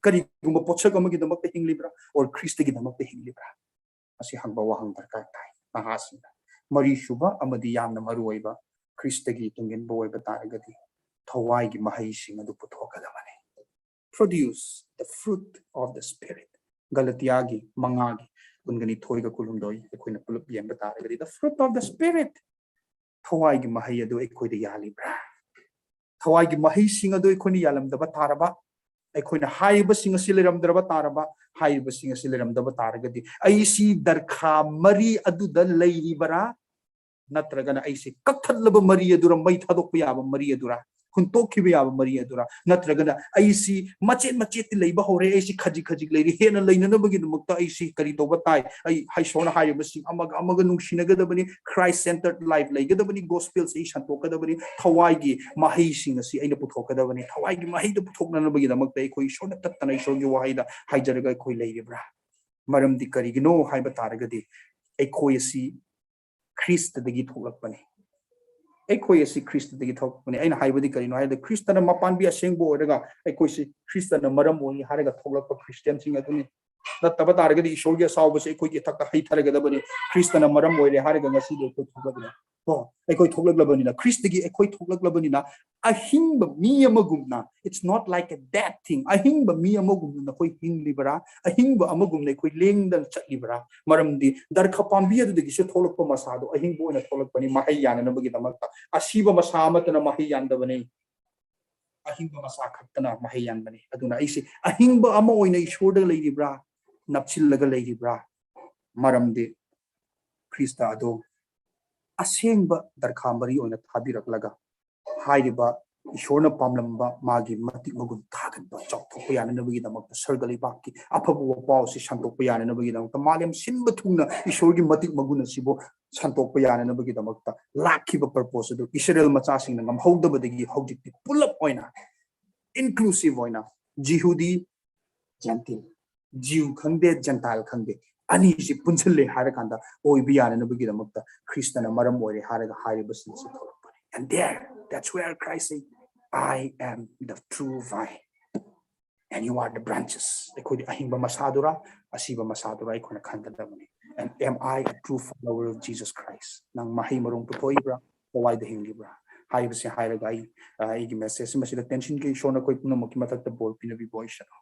ꯀꯔꯤꯒꯨꯝꯕ ꯄꯣꯠꯁꯛ ꯑꯃꯒꯤꯗꯃꯛꯇ ꯍꯤꯡꯂꯤꯕ꯭ꯔꯥ? Or ꯈ꯭ꯔꯤꯁꯇꯒꯤꯗꯃꯛꯇ ꯍꯤꯡꯂꯤꯕ꯭ꯔꯥ? ꯑꯁꯤ ꯍꯪꯕ ꯋꯥꯍꯪ ꯗꯔꯀꯥꯔ ꯇꯥꯏ ꯅꯍꯥꯁꯤꯡꯗ꯫ ꯃꯔꯤꯁꯨꯕ ꯑꯃꯗꯤ ꯌꯥꯝꯅ ꯃꯔꯨ ꯑꯣꯏꯕ, ꯈ꯭ꯔꯤꯁꯇꯒꯤ ꯇꯨꯡꯏꯟꯕ ꯑꯣꯏꯕ ꯇꯥꯔꯒꯗꯤ, ꯊꯋꯥꯏꯒꯤ ꯃꯍꯩꯁꯤꯡ ꯑꯗꯨ ꯄꯨꯊꯣꯛꯀꯗꯕꯅꯤ꯫ Produce the fruit of the Spirit. ꯒꯂꯇꯤꯌꯥꯒꯤ ꯃꯉꯥꯒꯤ ꯀꯨꯟꯒ ꯅꯤꯊꯣꯏꯒ ꯀꯨꯟꯍꯨꯝꯗꯣꯏ ꯑꯩꯈꯣꯏꯅ ꯄꯨꯂꯞ ꯌꯦꯡꯕ ꯇꯥꯔꯒꯗꯤ, the fruit of the Spirit, ꯊꯋꯥꯏꯒꯤ ꯃꯍꯩ ꯑꯗꯨ ꯑꯩꯈꯣꯏꯗ ꯌꯥꯜꯂꯤꯕ꯭ꯔꯥ? ꯊꯋꯥꯏꯒꯤ ꯃꯍꯩꯁꯤꯡ ꯑꯗꯨ ꯑꯩꯈꯣꯏꯅ ꯌꯥꯜꯂꯝꯗꯕ ꯇꯥꯔꯕ, ꯑꯩꯈꯣꯏꯅ ꯍꯥꯏꯔꯤꯕꯁꯤꯡ ꯑꯁꯤ ꯂꯩꯔꯝꯗ꯭ꯔꯕ ꯇꯥꯔꯕ, ꯍꯥꯏꯔꯤꯕꯁꯤꯡ ꯑꯁꯤ ꯂꯩꯔꯝꯗꯕ ꯇꯥꯔꯒꯗꯤ, ꯑꯩꯁꯤ ꯗꯔꯈꯥ ꯃꯔꯤ ꯑꯗꯨꯗ ꯂꯩꯔꯤꯕꯔꯥ, ꯅꯠꯇ꯭ꯔꯒꯅ ꯑꯩꯁꯤ ꯀꯛꯊꯠꯂꯕ ꯃꯔꯤ ꯑꯗꯨꯔ, ꯃꯩ ꯊꯥꯗꯣꯛꯄ ꯌꯥꯕ ꯃꯔꯤ ꯑꯗꯨꯔ, ꯍꯨꯟꯇꯣꯛꯈꯤꯕ ꯌꯥꯕ ꯃꯔꯤ ꯑꯗꯨꯔ, ꯅꯠꯇ꯭ꯔꯒꯅ ꯑꯩꯁꯤ ꯃꯆꯦꯠ ꯃꯆꯦꯠꯇꯤ ꯂꯩꯕ ꯍꯧꯔꯦ, ꯑꯩꯁꯤ ꯈꯖꯤꯛ ꯈꯖꯤꯛ ꯂꯩꯔꯤ, ꯍꯦꯟꯅ ꯂꯩꯅꯅꯕꯒꯤꯗꯃꯛꯇ ꯑꯩꯁꯤ ꯀꯔꯤ ꯇꯧꯕ ꯇꯥꯏ? ꯑꯩ ꯏꯁꯣꯔꯅ ꯍꯥꯏꯔꯤꯕꯁꯤꯡ ꯑꯃꯒ ꯑꯃꯒ ꯅꯨꯡꯁꯤꯅꯒꯗꯕꯅꯤ, Christ centered life ꯂꯩꯒꯗꯕꯅꯤ, gospel ꯁꯤ ꯑꯩ ꯁꯟꯇꯣꯛꯀꯗꯕꯅꯤ, ꯊꯋꯥꯏꯒꯤ ꯃꯍꯩꯁꯤꯡ ꯑꯁꯤ ꯑꯩꯅ ꯄꯨꯊꯣꯛꯀꯗꯕꯅꯤ, ꯊꯋꯥꯏꯒꯤ ꯃꯍꯩꯗꯨ ꯄꯨꯊꯣꯛꯅꯅꯕꯒꯤꯗꯃꯛꯇ ꯑꯩꯈꯣꯏ ꯏꯁꯣꯔꯅ ꯇꯠꯇꯅ ꯏꯁꯣꯔꯒꯤ ꯋꯥꯍꯩꯗ ꯍꯥꯏꯖꯔꯒ ꯑꯩꯈꯣꯏ ꯂꯩꯔꯤꯕ꯭ꯔꯥ? ꯃꯔꯝꯗꯤ ꯀꯔꯤꯒꯤꯅꯣ ꯍꯥꯏꯕ ꯇꯥꯔꯒꯗꯤ, ꯑꯩꯈꯣꯏ ꯑꯁꯤ ꯈ꯭ꯔꯤꯁꯇꯗꯒꯤ ꯊꯣꯛꯂꯛꯄꯅꯤ꯫ ꯑꯩꯈꯣꯏ ꯑꯁꯤ ꯈ꯭ꯔꯤꯁꯇꯗꯒꯤ ꯊꯣꯛꯂꯛꯄꯅꯤ꯫ ꯑꯩꯅ ꯍꯥꯏꯕꯗꯤ ꯀꯔꯤꯅꯣ ꯍꯥꯏꯔꯗꯤ, ꯈ꯭ꯔꯤꯁꯇꯅ ꯃꯄꯥꯟꯕꯤ ꯑꯁꯦꯡꯕ ꯑꯣꯏꯔꯒ ꯑꯩꯈꯣꯏꯁꯤ ꯈ꯭ꯔꯤꯁꯇꯅ ꯃꯔꯝ ꯑꯣꯏ ꯍꯥꯏꯔꯒ ꯊꯣꯛꯂꯛꯄ ꯈ꯭ꯔꯤꯁꯇꯤꯌꯥꯟꯁꯤꯡ ꯑꯗꯨꯅꯤ꯫ ꯅꯠꯇꯕ ꯇꯥꯔꯒꯗꯤ ꯏꯁꯣꯔꯒꯤ ꯑꯁꯥꯎꯕꯁꯦ ꯑꯩꯈꯣꯏꯒꯤ ꯏꯊꯛꯇ ꯍꯩꯊꯔꯒꯗꯕꯅꯤ꯫ ꯈ꯭ꯔꯤꯁꯇꯅ ꯃꯔꯝ ꯑꯣꯏꯔꯦ ꯍꯥꯏꯔꯒ ꯉꯁꯤꯗꯤ ꯑꯩꯈꯣꯏ ꯊꯣꯛꯂꯛꯄꯅꯤ꯫ ꯀꯣ, ꯑꯩꯈꯣꯏ ꯊꯣꯛꯂꯛꯂꯕꯅꯤꯅ, ꯈ꯭ꯔꯤꯁꯇꯒꯤ ꯑꯩꯈꯣꯏ ꯊꯣꯛꯂꯛꯂꯕꯅꯤꯅ, ꯑꯍꯤꯡꯕ ꯃꯤ ꯑꯃꯒꯨꯝꯅ, it's not like a dead thing, ꯑꯍꯤꯡꯕ ꯃꯤ ꯑꯃꯒꯨꯝꯅ ꯑꯩꯈꯣꯏ ꯍꯤꯡꯂꯤꯕ꯭ꯔꯥ? ꯑꯍꯤꯡꯕ ꯑꯃꯒꯨꯝꯅ ꯑꯩꯈꯣꯏ ꯂꯦꯡꯗꯅ ꯆꯠꯂꯤꯕ꯭ꯔꯥ? ꯃꯔꯝꯗꯤ ꯗꯔꯈ ꯄꯥꯝꯕꯤ ꯑꯗꯨꯗꯒꯤꯁꯨ ꯊꯣꯛꯂꯛꯄ ꯃꯁꯥꯗꯣ ꯑꯍꯤꯡꯕ ꯑꯣꯏꯅ ꯊꯣꯛꯂꯛꯄꯅꯤ, ꯃꯍꯩ ꯌꯥꯟꯅꯅꯕꯒꯤꯗꯃꯛꯇ꯫ ꯑꯁꯤꯕ ꯃꯁꯥ ꯑꯃꯠꯇꯅ ꯃꯍꯩ ꯌꯥꯟꯗꯕꯅꯤ, ꯑꯍꯤꯡꯕ ꯃꯁꯥ ꯈꯛꯇꯅ ꯃꯍꯩ ꯌꯥꯟꯕꯅꯤ꯫ ꯑꯗꯨꯅ ꯑꯩꯁꯦ ꯑꯍꯤꯡꯕ ꯑꯃ ꯑꯣꯏꯅ ꯏꯁꯣꯔꯗ ꯂꯩꯔꯤꯕ꯭ꯔꯥ, ꯅꯞꯁꯤꯜꯂꯒ ꯂꯩꯔꯤꯕ꯭ꯔꯥ? ꯃꯔꯝꯗꯤ ꯈ꯭ꯔꯤꯁꯇ ꯑꯗꯣ ꯑꯁꯦꯡꯕ ꯗꯔꯈꯥ ꯃꯔꯤ ꯑꯣꯏꯅ ꯊꯥꯕꯤꯔꯛꯂꯒ, ꯍꯥꯏꯔꯤꯕ ꯏꯁꯣꯔꯅ ꯄꯥꯝꯂꯝꯕ ꯃꯥꯒꯤ ꯃꯇꯤꯛ ꯃꯒꯨꯟ ꯊꯥꯒꯠꯄ, ꯆꯥꯎꯊꯣꯛꯄ ꯌꯥꯅꯅꯕꯒꯤꯗꯃꯛꯇ, ꯁꯔꯒ ꯂꯩꯕꯥꯛꯀꯤ ꯑꯐꯕ ꯄꯥꯎ ꯑꯁꯤ ꯁꯟꯗꯣꯛꯄ ꯌꯥꯅꯅꯕꯒꯤꯗꯃꯛꯇ, ꯃꯥꯂꯦꯝ ꯁꯤꯟꯕ ꯊꯨꯡꯅ ꯏꯁꯣꯔꯒꯤ ꯃꯇꯤꯛ ꯃꯒꯨꯟ ꯑꯁꯤꯕꯨ ꯁꯟꯗꯣꯛꯄ ꯌꯥꯅꯅꯕꯒꯤꯗꯃꯛꯇ ꯂꯥꯛꯈꯤꯕ purpose ꯑꯗꯨ ꯏꯁꯔꯦꯜ ꯃꯆꯥꯁꯤꯡꯅ ꯉꯝꯍꯧꯗꯕꯗꯒꯤ ꯍꯧꯖꯤꯛꯇꯤ ꯄꯨꯂꯞ ꯑꯣꯏꯅ, inclusive ꯑꯣꯏꯅ, ꯖꯤꯍꯨꯗꯤ, ꯖꯦꯟꯇꯤꯜ, ꯖꯤꯎ ꯈꯪꯗꯦ, ꯖꯦꯟꯇꯥꯏꯜ ꯈꯪꯗꯦ, ꯑꯅꯤꯁꯤ ꯄꯨꯟꯁꯤꯜꯂꯦ ꯍꯥꯏꯔꯀꯥꯟꯗ ꯑꯣꯏꯕ ꯌꯥꯅꯅꯕꯒꯤꯗꯃꯛꯇ ꯈ꯭ꯔꯤꯁꯇꯅ ꯃꯔꯝ ꯑꯣꯏꯔꯦ ꯍꯥꯏꯔꯒ ꯍꯥꯏꯔꯤꯕꯁꯤꯡ ꯑꯁꯤ ꯊꯣꯛꯂꯛꯄꯅꯤ꯫ And there, that's where Christ said, "I am the true vine, and you are the branches." ꯑꯩꯈꯣꯏꯗꯤ ꯑꯍꯤꯡꯕ ꯃꯁꯥꯗꯨꯔꯥ, ꯑꯁꯤꯕ ꯃꯁꯥꯗꯨꯔꯥ ꯑꯩꯈꯣꯏꯅ ꯈꯟꯒꯗꯕꯅꯤ꯫ And am I a true follower of Jesus Christ? ꯅꯪ ꯃꯍꯩ ꯃꯔꯣꯡ ꯄꯨꯊꯣꯛꯏꯕ꯭ꯔꯥ? ꯀꯋꯥꯏꯗ ꯍꯤꯡꯂꯤꯕ꯭ꯔꯥ? ꯍꯥꯏꯕꯁꯤ ꯍꯥꯏꯔꯒ ꯑꯩ, ꯑ, ꯑꯩꯒꯤ message ꯃꯁꯤꯗ tension ꯒꯤ ꯏꯁꯣꯔꯅ ꯑꯩꯈꯣꯏ ꯄꯨꯝꯅꯃꯛꯀꯤ ꯃꯊꯛꯇ ꯕꯣꯔ ꯄꯤꯅꯕꯤꯕ ꯑꯣꯏꯁꯅꯨ꯫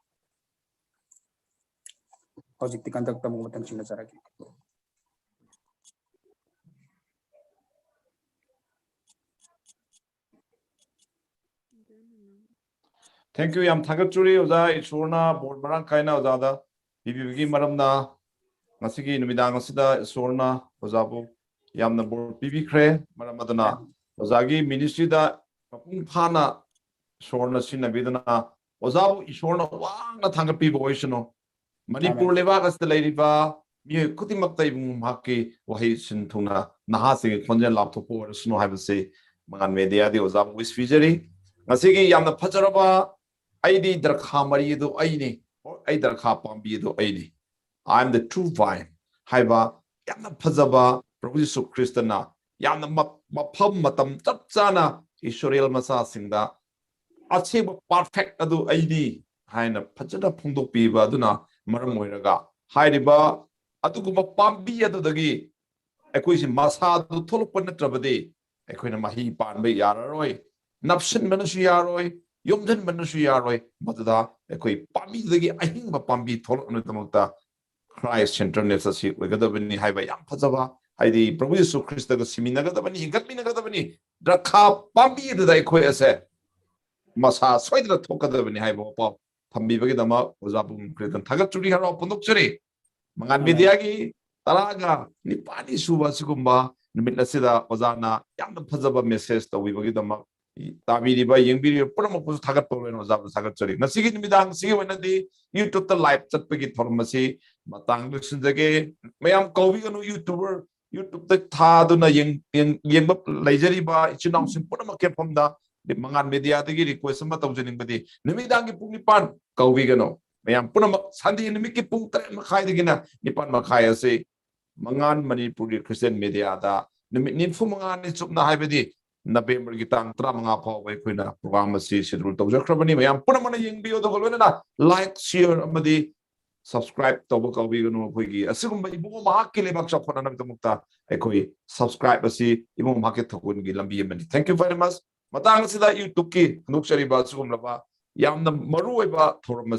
ꯍꯧꯖꯤꯛꯇꯤ conduct ꯑꯃꯨꯛ ꯃꯊꯪ ꯁꯤꯟꯅꯖꯔꯒꯦ꯫ Thank you, ꯌꯥꯝ ꯊꯥꯒꯠꯆꯔꯤ ꯑꯣꯖꯥ꯫ ꯏꯁꯣꯔꯅ ꯕꯣꯔ ꯃꯔꯥꯡ ꯀꯥꯏꯅ ꯑꯣꯖꯥꯗ ꯄꯤꯕꯤꯕꯒꯤ ꯃꯔꯝꯅ ꯉꯁꯤꯒꯤ ꯅꯨꯃꯤꯗꯥꯡ ꯑꯁꯤꯗ ꯏꯁꯣꯔꯅ ꯑꯣꯖꯥꯕꯨ ꯌꯥꯝꯅ ꯕꯣꯔ ꯄꯤꯕꯤꯈ꯭ꯔꯦ꯫ ꯃꯔꯝ ꯑꯗꯨꯅ ꯑꯣꯖꯥꯒꯤ ꯃꯤꯅꯤꯁꯇ꯭ꯔꯤꯗ ꯃꯄꯨꯡ ꯐꯥꯅ ꯏꯁꯣꯔꯅ ꯁꯤꯖꯤꯟꯅꯕꯤꯗꯨꯅ ꯑꯣꯖꯥꯕꯨ ꯏꯁꯣꯔꯅ ꯋꯥꯡꯅ ꯊꯥꯡꯒꯠꯄꯤꯕ ꯑꯣꯏꯁꯅꯨ꯫ ꯃꯅꯤꯄꯨꯔ ꯂꯩꯕꯥꯛ ꯑꯁꯤꯗ ꯂꯩꯔꯤꯕ ꯃꯤꯑꯣꯏ ꯈꯨꯗꯤꯡꯃꯛꯇ ꯏꯕꯨꯡ ꯃꯍꯥꯛꯀꯤ ꯋꯥꯍꯩ ꯁꯤꯟ ꯊꯨꯡꯅ ꯅꯍꯥꯁꯤꯡꯒꯤ ꯈꯣꯟꯖꯦꯜ ꯂꯥꯞꯊꯣꯛꯄ ꯑꯣꯏꯔꯁꯅꯨ ꯍꯥꯏꯕꯁꯤ ꯃꯉꯥꯟ ꯃꯦꯗꯤꯌꯥꯗꯤ ꯑꯣꯖꯥꯕꯨ wish ꯄꯤꯖꯔꯤ꯫ ꯉꯁꯤꯒꯤ ꯌꯥꯝꯅ ꯐꯖꯔꯕ, "ꯑꯩꯗꯤ ꯗ꯭ꯔꯈꯥ ꯃꯔꯤ ꯑꯗꯨ ꯑꯩꯅꯤ, ꯑꯩ ꯗ꯭ꯔꯈꯥ ꯄꯥꯝꯕꯤ ꯑꯗꯨ ꯑꯩꯅꯤ, I am the true vine" ꯍꯥꯏꯕ ꯌꯥꯝꯅ ꯐꯖꯕ ꯄ꯭ꯔꯚꯨ ꯌꯤꯁꯨ ꯈ꯭ꯔꯤꯁꯇꯅ ꯌꯥꯝꯅ ꯃ-, ꯃꯐꯝ ꯃꯇꯝ ꯆꯞ ꯆꯥꯅ ꯏꯁꯣꯔꯦꯜ ꯃꯆꯥꯁꯤꯡꯗ ꯑꯁꯦꯡꯕ perfect ꯑꯗꯨ ꯑꯩꯅꯤ ꯍꯥꯏꯅ ꯐꯖꯅ ꯐꯣꯡꯗꯣꯛꯄꯤꯕ ꯑꯗꯨꯅ ꯃꯔꯝ ꯑꯣꯏꯔꯒ ꯍꯥꯏꯔꯤꯕ ꯑꯗꯨꯒꯨꯝꯕ ꯄꯥꯝꯕꯤ ꯑꯗꯨꯗꯒꯤ ꯑꯩꯈꯣꯏꯁꯤ ꯃꯁꯥꯗꯨ ꯊꯣꯛꯂꯛꯄ ꯅꯠꯇ꯭ꯔꯕꯗꯤ ꯑꯩꯈꯣꯏꯅ ꯃꯍꯩ ꯄꯥꯟꯕ ꯌꯥꯔꯔꯣꯏ, ꯅꯞꯁꯤꯟꯕꯅꯁꯨ ꯌꯥꯔꯣꯏ, ꯌꯣꯝꯁꯤꯟꯕꯅꯁꯨ ꯌꯥꯔꯣꯏ꯫ ꯃꯗꯨꯗ ꯑꯩꯈꯣꯏ ꯄꯥꯝꯕꯤꯗꯨꯗꯒꯤ ꯑꯍꯤꯡꯕ ꯄꯥꯝꯕꯤ ꯊꯣꯛꯂꯛꯅꯕꯒꯤꯗꯃꯛꯇ Christ centeredness ꯑꯁꯤ ꯑꯣꯏꯒꯗꯕꯅꯤ ꯍꯥꯏꯕ ꯌꯥꯝ ꯐꯖꯕ, ꯍꯥꯏꯗꯤ ꯄ꯭ꯔꯚꯨ ꯌꯤꯁꯨ ꯈ꯭ꯔꯤꯁꯇꯒ ꯁꯤꯃꯤꯟꯅꯒꯗꯕꯅꯤ, ꯍꯤꯡꯒꯠꯃꯤꯟꯅꯒꯗꯕꯅꯤ, ꯗ꯭ꯔꯈꯥ ꯄꯥꯝꯕꯤ ꯑꯗꯨꯗ ꯑꯩꯈꯣꯏ ꯑꯁꯦ ꯃꯁꯥ ꯁꯣꯏꯗꯅ ꯊꯣꯛꯀꯗꯕꯅꯤ ꯍꯥꯏꯕ ꯋꯥꯐꯝ ꯊꯝꯕꯤꯕꯒꯤꯗꯃꯛ ꯑꯣꯖꯥꯕꯨ ꯈ꯭ꯔꯤꯁꯇ ꯊꯥꯒꯠꯆꯔꯤ, ꯍꯔꯥꯎ ꯐꯣꯡꯗꯣꯛꯆꯔꯤ꯫ ꯃꯉꯥꯟ ꯃꯦꯗꯤꯌꯥꯒꯤ ꯇꯔꯥꯒ ꯅꯤꯄꯥꯜꯅꯤ ꯁꯨꯕ ꯑꯁꯤꯒꯨꯝꯕ ꯅꯨꯃꯤꯠ ꯑꯁꯤꯗ ꯑꯣꯖꯥꯅ ꯌꯥꯝꯅ ꯐꯖꯕ message ꯇꯧꯕꯤꯕꯒꯤꯗꯃꯛ ꯇꯥꯕꯤꯔꯤꯕ, ꯌꯦꯡꯕꯤꯔꯤꯕ ꯄꯨꯝꯅꯃꯛꯄꯨꯁꯨ ꯊꯥꯒꯠꯄ ꯑꯣꯏꯅ ꯑꯣꯖꯥꯕꯨ ꯊꯥꯒꯠꯆꯔꯤ꯫ ꯉꯁꯤꯒꯤ ꯅꯨꯃꯤꯗꯥꯡꯁꯤꯒꯤ ꯑꯣꯏꯅꯗꯤ YouTube ꯇ live ꯆꯠꯄꯒꯤ ꯊꯧꯔꯝ ꯑꯁꯤ ꯃꯇꯥꯡ ꯂꯣꯏꯁꯤꯟꯖꯒꯦ꯫ ꯃꯌꯥꯝ ꯀꯧꯕꯤꯒꯅꯨ, YouTuber, YouTube ꯇ ꯊꯥꯗꯨꯅ ꯌꯦꯡ-, ꯌꯦꯡ-, ꯌꯦꯡꯕ ꯂꯩꯖꯔꯤꯕ ꯏꯆꯤꯟ ꯏꯅꯥꯎꯁꯤꯡ ꯄꯨꯝꯅꯃꯛꯀꯤ ꯃꯐꯝꯗ ꯃꯉꯥꯟ ꯃꯦꯗꯤꯌꯥꯗꯒꯤ request ꯑꯃ ꯇꯧꯖꯅꯤꯡꯕꯗꯤ, ꯅꯨꯃꯤꯗꯥꯡꯒꯤ ꯄꯨꯡ ꯅꯤꯄꯥꯟ ꯀꯧꯕꯤꯒꯅꯨ꯫ ꯃꯌꯥꯝ ꯄꯨꯝꯅꯃꯛ Sunday ꯅꯨꯃꯤꯠꯀꯤ ꯄꯨꯡ ꯇꯔꯦꯠ ꯃꯈꯥꯏꯗꯒꯤꯅ ꯅꯤꯄꯥꯟ ꯃꯈꯥꯏ ꯑꯁꯤ ꯃꯉꯥꯟ ꯃꯅꯤꯄꯨꯔꯒꯤ Christian ꯃꯦꯗꯤꯌꯥꯗ ꯅꯨꯃꯤꯠ ꯅꯤꯐꯨ ꯃꯉꯥꯅꯤ ꯆꯨꯞꯅ, ꯍꯥꯏꯕꯗꯤ November ꯒꯤ ꯇꯥꯡ ꯇꯔꯥꯃꯉꯥ ꯐꯥꯎꯕ ꯑꯩꯈꯣꯏꯅ program ꯑꯁꯤ schedule ꯇꯧꯖꯈ꯭ꯔꯕꯅꯤ꯫ ꯃꯌꯥꯝ ꯄꯨꯝꯅꯃꯛꯅ ꯌꯦꯡꯕꯤꯌꯨ, ꯑꯗꯨꯒ ꯂꯣꯏꯅꯅ like, share ꯑꯃꯗꯤ subscribe ꯇꯧꯕ ꯀꯥꯎꯕꯤꯒꯅꯨ꯫ ꯑꯩꯈꯣꯏꯒꯤ ꯑꯁꯤꯒꯨꯝꯕ ꯏꯕꯨꯡꯉꯣ ꯃꯍꯥꯛꯀꯤ ꯂꯩꯕꯥꯛ ꯆꯥꯎꯈꯠꯅꯅꯕꯒꯤꯗꯃꯛꯇ ꯑꯩꯈꯣꯏ subscribe ꯑꯁꯤ ꯏꯕꯨꯡꯉꯣ ꯃꯍꯥꯛꯀꯤ ꯊꯧꯒꯜꯒꯤ ꯂꯝꯕꯤ ꯑꯃꯅꯤ꯫ Thank you very much꯫ ꯃꯇꯥꯡ ꯑꯁꯤꯗ YouTube ꯀꯤ ꯍꯟꯗꯣꯛꯆꯔꯤꯕ ꯑꯁꯤꯒꯨꯝꯂꯕ ꯌꯥꯝꯅ ꯃꯔꯨꯑꯣꯏꯕ ꯊꯧꯔꯝ ꯑꯁꯤ